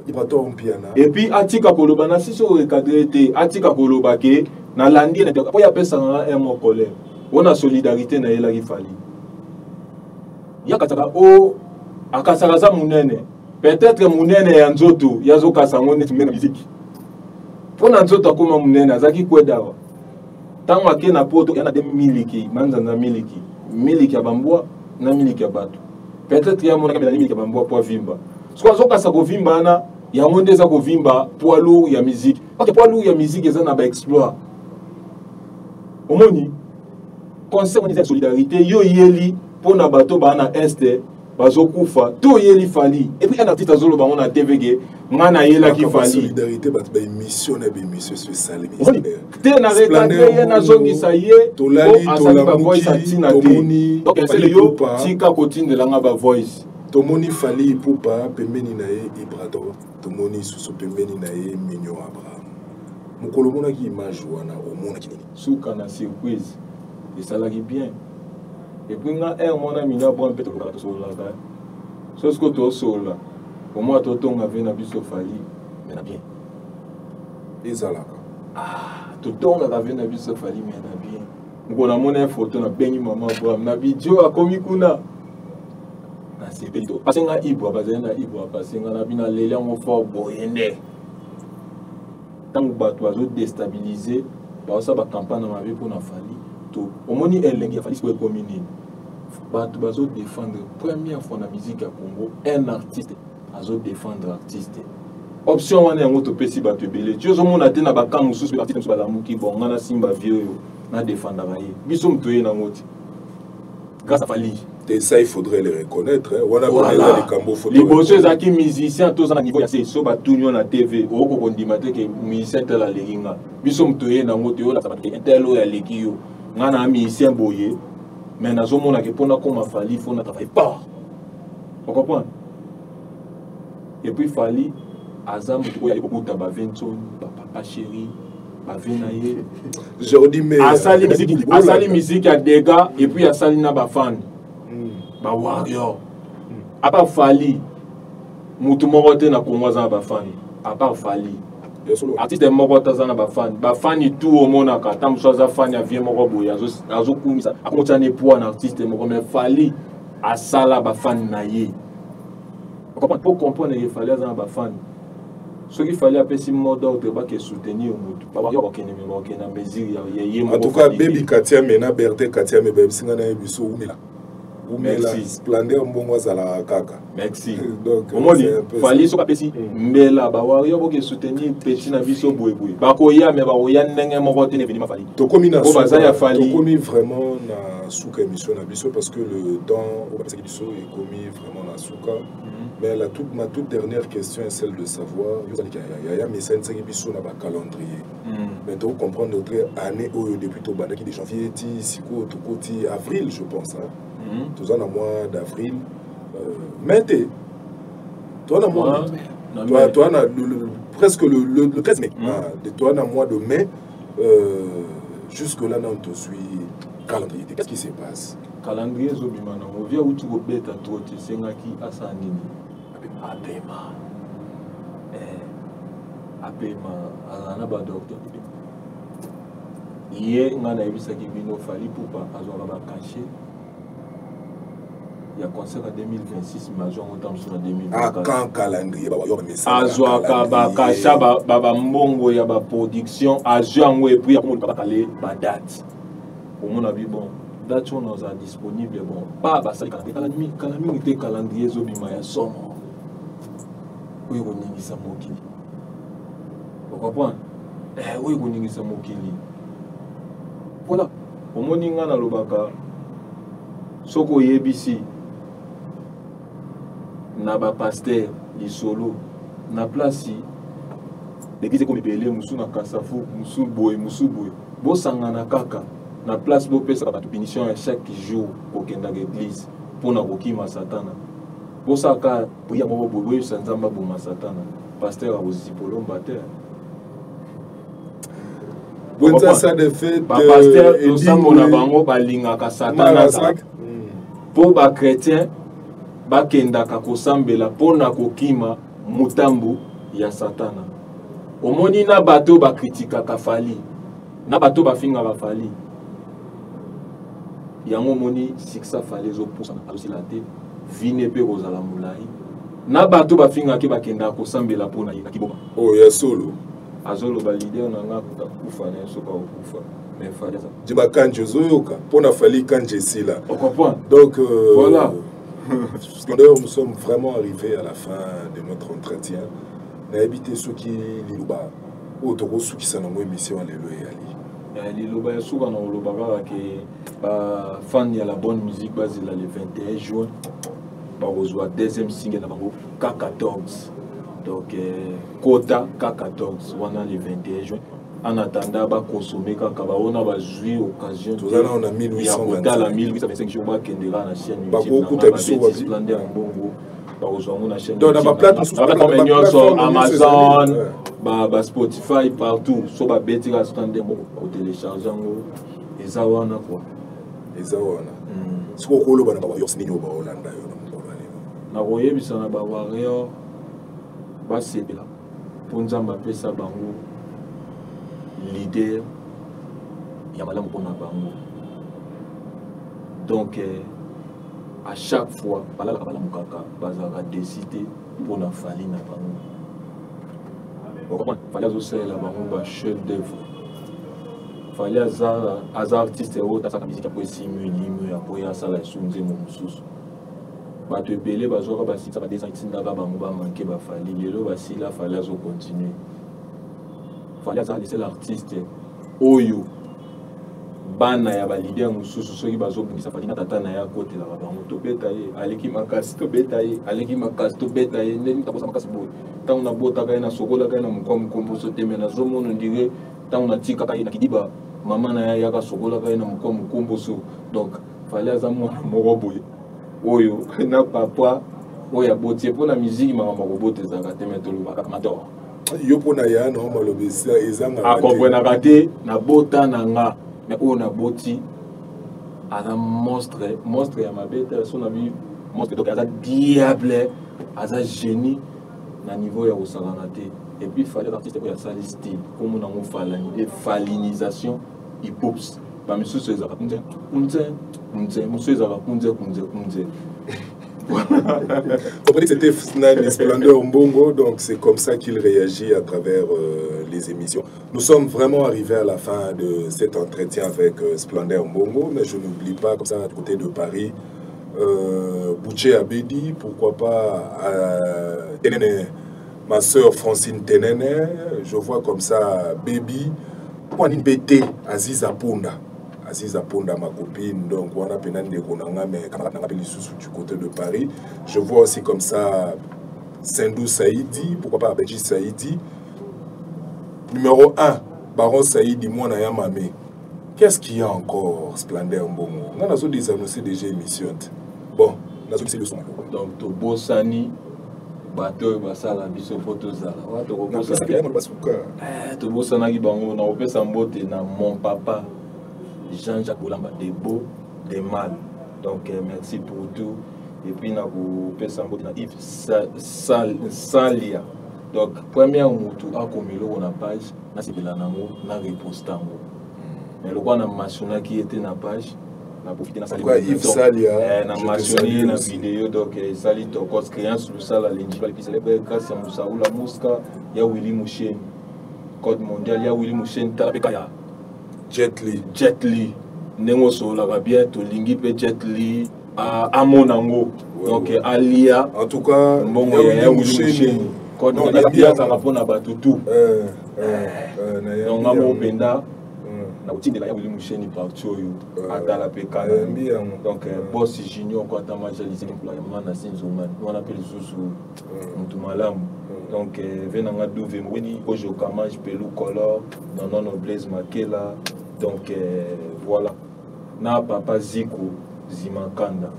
Ibrator Mpiana. Et puis atika koloba na sisi oyo recadre te, atika koloba ke nalandi ye na po ye apesaka nga un mot colère. Wana solidarité nayelaki Fally. Ya kataka o akasaka aza munene. Peut-être munene ya nzoto ya zokasa ngo neti munene musique. Pona nzoto akoma munene azaki kwedawa. Tango ake na poto ya na de miliki, manzanza miliki, miliki ya bambwa na miliki ya bato. Peut-être ya monaka miliki ya bambwa po vimba. Soki azokasa kovimba wana, yango nde eza kovimba poids lourd ya musique. Parce que poids lourd ya musique eza na ba exploit. Omoni concert wana eza solidarité yo yeli pona bato ba na est bazokufa to yeli Fally. Et puis un artiste azoloba ngo na TV ke nga na yelaki Fally. Solidarité bato ba émission na ba émission sur salemi. Te na recadrer ye, nazongisa ye, tolali, asali ba voice atina te. Tomoni Donc Fally yo Ipupa. tika kotindela nga ba voice. Tomoni Fally Ipupa pembeni na ye Ibrator, tomoni susu pembeni na ye Mignon Abraham. Mokolo omonaki image wana, omonaki nini? Suka na surprise esalaki bien. Et puis nga air mwana Mignon Abraham mpe tolobaka, tosololaka. So siko tosolola, au moins totonga ve na biso Fally, mais na bien. Ezalaka. Ah, totongaka ve na biso Fally, mais na bien. Mokolo namoni photo na bengi mama Abraham na bidio akomi kuna. Na sepeli to. Parce nga Ibra bazali na Ibra, parce nga na bina leli yango fort boye nde. Tango bato bazo déstabiliser, baosa ba campagne na mabe mpona Fally, to omoni elengi ya Fally sikoyo ekomi nini? Bato bazo défendre première fois na musique ya Congo, un artiste azo défendre artiste. Option wana yango topesi bato ebele. Ti ozomona te na ba camp mosusu, ba artiste mosusu balamuki, bon, nga na simba vieux oyo, na défendaka ye. Biso moto ye nango ti. Grâce à Fally. Et ça, il faudrait le reconnaître. Hein. Wana Voilà. eza likambo, faut Liboso ezalaki musicien, toza na niveau ya se, so batuni yo na TV, okoko kondima te ke musicien tel aleki nga. Biso moto ye nango te, olakisa bato ke tel oyo aleki yo. Nga na musicien boye, mais nazomona ke mpona koma Fally, faut na travailler fort. Vous comprenez? Et puis Fally aza moto oyo aye kokuta ba Vincent, ba papa chéri, ba vie na ye. Jordi Meyer. Asali musique, asali musique ya dégâts et puis asali na ba fan. Ba warrior. À part Fally, mutu moko te na Congo aza na ba fan. À part Fally. Artiste moko te aza na ba fan. Ba fan tout omonaka, ata mosusu aza fan ya vie moko boye, azokumisa, akotia ne poids na artiste moko, mais Fally asala ba fan na ye. Comprendre, pour comprendre que Fally aza na ba fan. Soki Fally apesi mot d'ordre bake soutenir mutu, ba bakende mais bakende na mesure ya ye moko. En tout cas, Baby Katiame na Berthe Katiame bayebisi nga nayebi so umela. Umela Splendeur Mbongo azalaka kaka. Merci. Donc omoni Fally soki apesi mbela ba warrior boke soutenir petit na biso boye boye. Bakoya mais bakoya ndenge moko te na événement Fally. Tokomi na suka, ya Fally. Tokomi vraiment na suka émission na biso parce que le temps oyo bapesaki biso ekomi vraiment na suka. Mais la toute, ma toute dernière question est celle de savoir, yaya mesanisaki biso na ba calendrier. Mais to comprendre que année oyo depuis tobandaki de janvier ti sikoyo tokoti avril je pense. Hein. Toza na mois d'avril. Mais te toza na mois mai. Toza na presque le 13 mai. Toza na mois de mai. Jusque là nanu tozwi calendrier te. Qu'est-ce qui se passe? Calendrier ezobima nango via uti kobeta trop te, esengaki asala nini? Apema. Apema, azala na badocteur. Ye ngai nayebisaki bino Fally Ipupa azwaka bacachet ya concert ya 2026, mais azwa yango ntango mosusu na 2024. Calendrier azwaka bakasha bambongo ya baproduction, azwi yango et puis akomoluka bakale badate. Omona bi bon date wana ozala disponible, bon pa basali kala mingi te. Calendrier ezobima ya somo oyo ekoningisa mokili, ocomprendre? Oyo ekoningisa mokili. Voilà, omoni nga nalobaka soki oyebisi na bapasteur lisolo na place l'église ekomi ebele, mosu na Kasafu, mosu boye, mosu boye, bosangana kaka na place, bopesaka bato punition ya chaque jour kokendaka église mpona kokima Satana. Bosalaka prière moko boye, boyebisa Nzambe aboma Satana. Pasteur akozipolomba te. Bapasteur, losambo na bango balingaka Satana mpo bachrétien bakendaka kosambela mpona kokima motambu ya Satana. Omoni na bato bakritikaka Fally, na bato bafingaka Fally, yango omoni succès Fally ezopusana, azosila te, vine mpe kozala molai. Na bato bafingaki bakendaka kosambela mpona ye akiboma. Oyo ya solo. Azoloba leader na nga akufa na ye, soki akokufa, mais Fally aza Djiba Kanje ozoyoka mpona Fally Kanje esila. Ocomprendre? Donc voilà. D'ailleurs, nous sommes vraiment arrivés à la fin de notre entretien. Nayebi te soki liloba oyo tokosukisa nango émission ya lelo eyali. Liloba ya suka na koloba kaka ke bafan ya la bonne musique bazela le 21 juin, bakozwa deuxième single na bango K14. Donc kota K14 wana le 21 juin. En attendant, bakonsome kaka baona bazwi occasion ya kotala 1825 jours, bakendeka na chaîne. Bakokuta biso. Splendeur Mbongo, bakozwa yango na chaîne Plateforme nyonso, Amazon, ba Spotify, partout. So babeti kaka Splendeur Mbongo, kotélécharge yango, eza wana quoi. Eza wana. Soki okoloba na bawarriors nini oyo baolanda yo na mokolo ya lelo? Nakoyebisa na bawarrior basepela mpo Nzambe apesa bango leader ya malamu mpona bango. Donc à chaque fois balalaka, balamukaka, bazalaka déçus te mpona Fally na bango. Fally azosalela bango bachef d'œuvre. Fally aza artiste oyo asalaka musique apo esimi elimi, apo ye asala esu nzembo mosusu. Bato ebele bazwaka basisa ba 200, etindaka bango bamanke baFally. Lelo basila, Fally azocontinue. Fally aza le seul artiste oyo bana ya baleader mosusu soki bazobundisa Fally na tata na ye, akotelaka bango: "Tobeta ye, aleki makasi, tobeta ye, aleki makasi, tobeta ye." Ndenge takosa makasi boye, ntango nabotaka ye, nasokolaka ye na mokwa mokomboso te, me nazomona ondire ntango natikaka ye na kidiba, mama na ye ayaka sokolaka ye na mokwa mokomboso. Donc Fally aza mwana moko boye oyo na papa oyo aboti ye. Mpo na miziki, makambo akobota ezalaka te, me tolobaka mator. Yo mpo na ya na maloba ezangaka. Akomprenaka te. Nabota na nga, me oyo naboti aza monstre, monstre ya mabe te. So na bi monstre, donc aza diable, aza génie na niveau ya kosakana te. Et puis Fally artiste oyo asali style komona yango falani, falinisation hip hop. Bamisusu ezalaka kunze kunze kunze, mosusu ezalaka kunze kunze kunze. Comprenez que c'était Nani Splendeur Mbongo, donc c'est comme ça qu'il réagit à travers les émissions. Nous sommes vraiment arrivés à la fin de cet entretien avec Splendeur Mbongo, mais je n'oublie pas, comme ça, du côté de Paris, Boucher Abedi, pourquoi pas Tenene, ma sœur Francine Tenene, je vois comme ça Baby, BT, Aziz Aponda. Aziz Aponda, ma copine, donc on a ndeko na nga, mais camarade na nga lisusu du côté de Paris. Je vois aussi comme ça Sendou Saïdi, pourquoi pas Abedji Saïdi. Numéro 1, Baron Saïdi, mwana ya mame. Qu'est-ce qu'il y a encore, Splendeur Mbongo? On a désannoncé déjà émission. Bon, on a le son. Donc, tobosani bato oyo basala biso mpo tozala wana tobosanaki bango. Na kopesa mbote na mon papa Jean-Jacques Bolamba, de beau de mal, donc merci pour tout. Et puis na kopesa mbote na Yves Salia, donc première motu akomi eloko na page, nasepela nango, na reposte yango, mais lokola na mentionnaki ye te na page, na profite na mentionné na vidéo. Donc esali tokos créance lusala lenji balipisele grâce ya Musaula Mosca ya Willy Musheni, code mondial ya Willy Musheni, tala mpe kaya. Jet Li. Jet Li, ndenge osololaka bien, tolingi mpe Jet Li amona yango, donc alia. En tout cas, mbongo ya Willy Musheni, code mondial azalaka mpona bato tout. Donc nga moko mpenza nakotindela ya Willy Musheni parti oyo atala mpe kala. Donc boss Junior Kwata Majalisi ya mana Sinzongani wana mpe lisusu motu malamu. Donc ve nanga Duve Mweni Ojo Kamage Pelu Color Nonono Blaise Makela, donc voilà, na papa Ziko Zimakanda,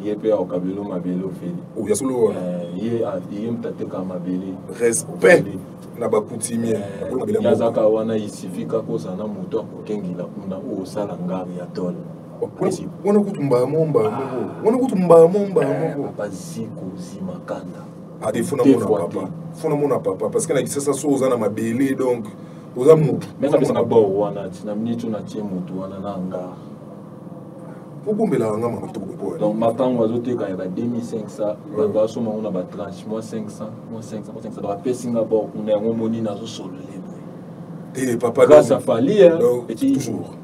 ye mpe akokabelo mabele ofeli. Ya solo. Ye moto atekaka mabele. Respect na bacoutumier. Yazaka wana, isifi kaka ozala na moto akokengela kuna oyo osala ngari ya tole. Wana kutu mbamo mbamo, wana kutu mbamo mbamo. Papa Ziko Zimakanda. Ate funa mona papa, funa mona papa, parce que na Kisasa so oza na mabele, donc oza motu. Mais apesaka bor wana na miniti oyo natie motu wana na ngare. Obombelaka nga mama kitoko boye. Donc makango azoteka ya ba 2500, bato basomba ngo na batranche, mwa 500, mwa 500, mwa 500. Donc apesi nga bor kuna, yango moni nazosolole boye. Te papa, grâce à Fally. Toujours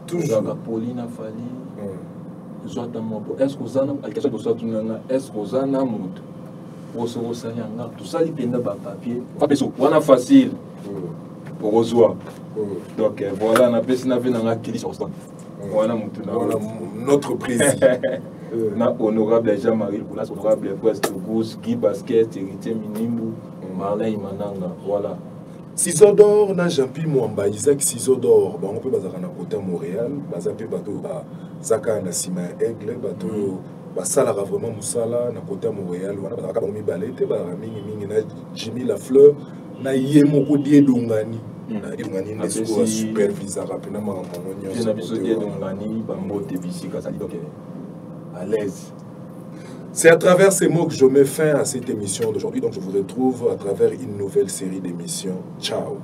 toujours. Ozalaka poli na Fally, zwa ata mwa bo. Est ce que oza na question tosa tunanga, est ce que oza na moto oyo soki osali yanga, tosali mpenza bapapier apeso wana facile okozwa. Donc voilà, napesi na ve nanga Kili wana motu na notre président na honorable Jean-Marie Boulas, honorable West Gous, Guy Basket, Héritier Minimbu, Marlin Imananga, voilà. Ciseaux d'Or na Jean-Pi Mwamba, Isaac Ciseaux d'Or, bango mpe bazalaka na kota Montréal, baza mpe bato bazaka na nsima ya Aigle, bato oyo basalaka vraiment mosala na kota Montréal wana. Bazalaka bango mibale te, bazalaka mingimingi na Jimmy Lafleur na ye moko Diedongani. Na Diedongani nde sikoyo asupervisaka mpena makambo yango nyonso. Na biso Diedongani, bambote bisika azali, donc à l'aise. C'est à travers ces mots que je mets fin à cette émission d'aujourd'hui. Donc je vous retrouve à travers une nouvelle série d'émissions. Ciao.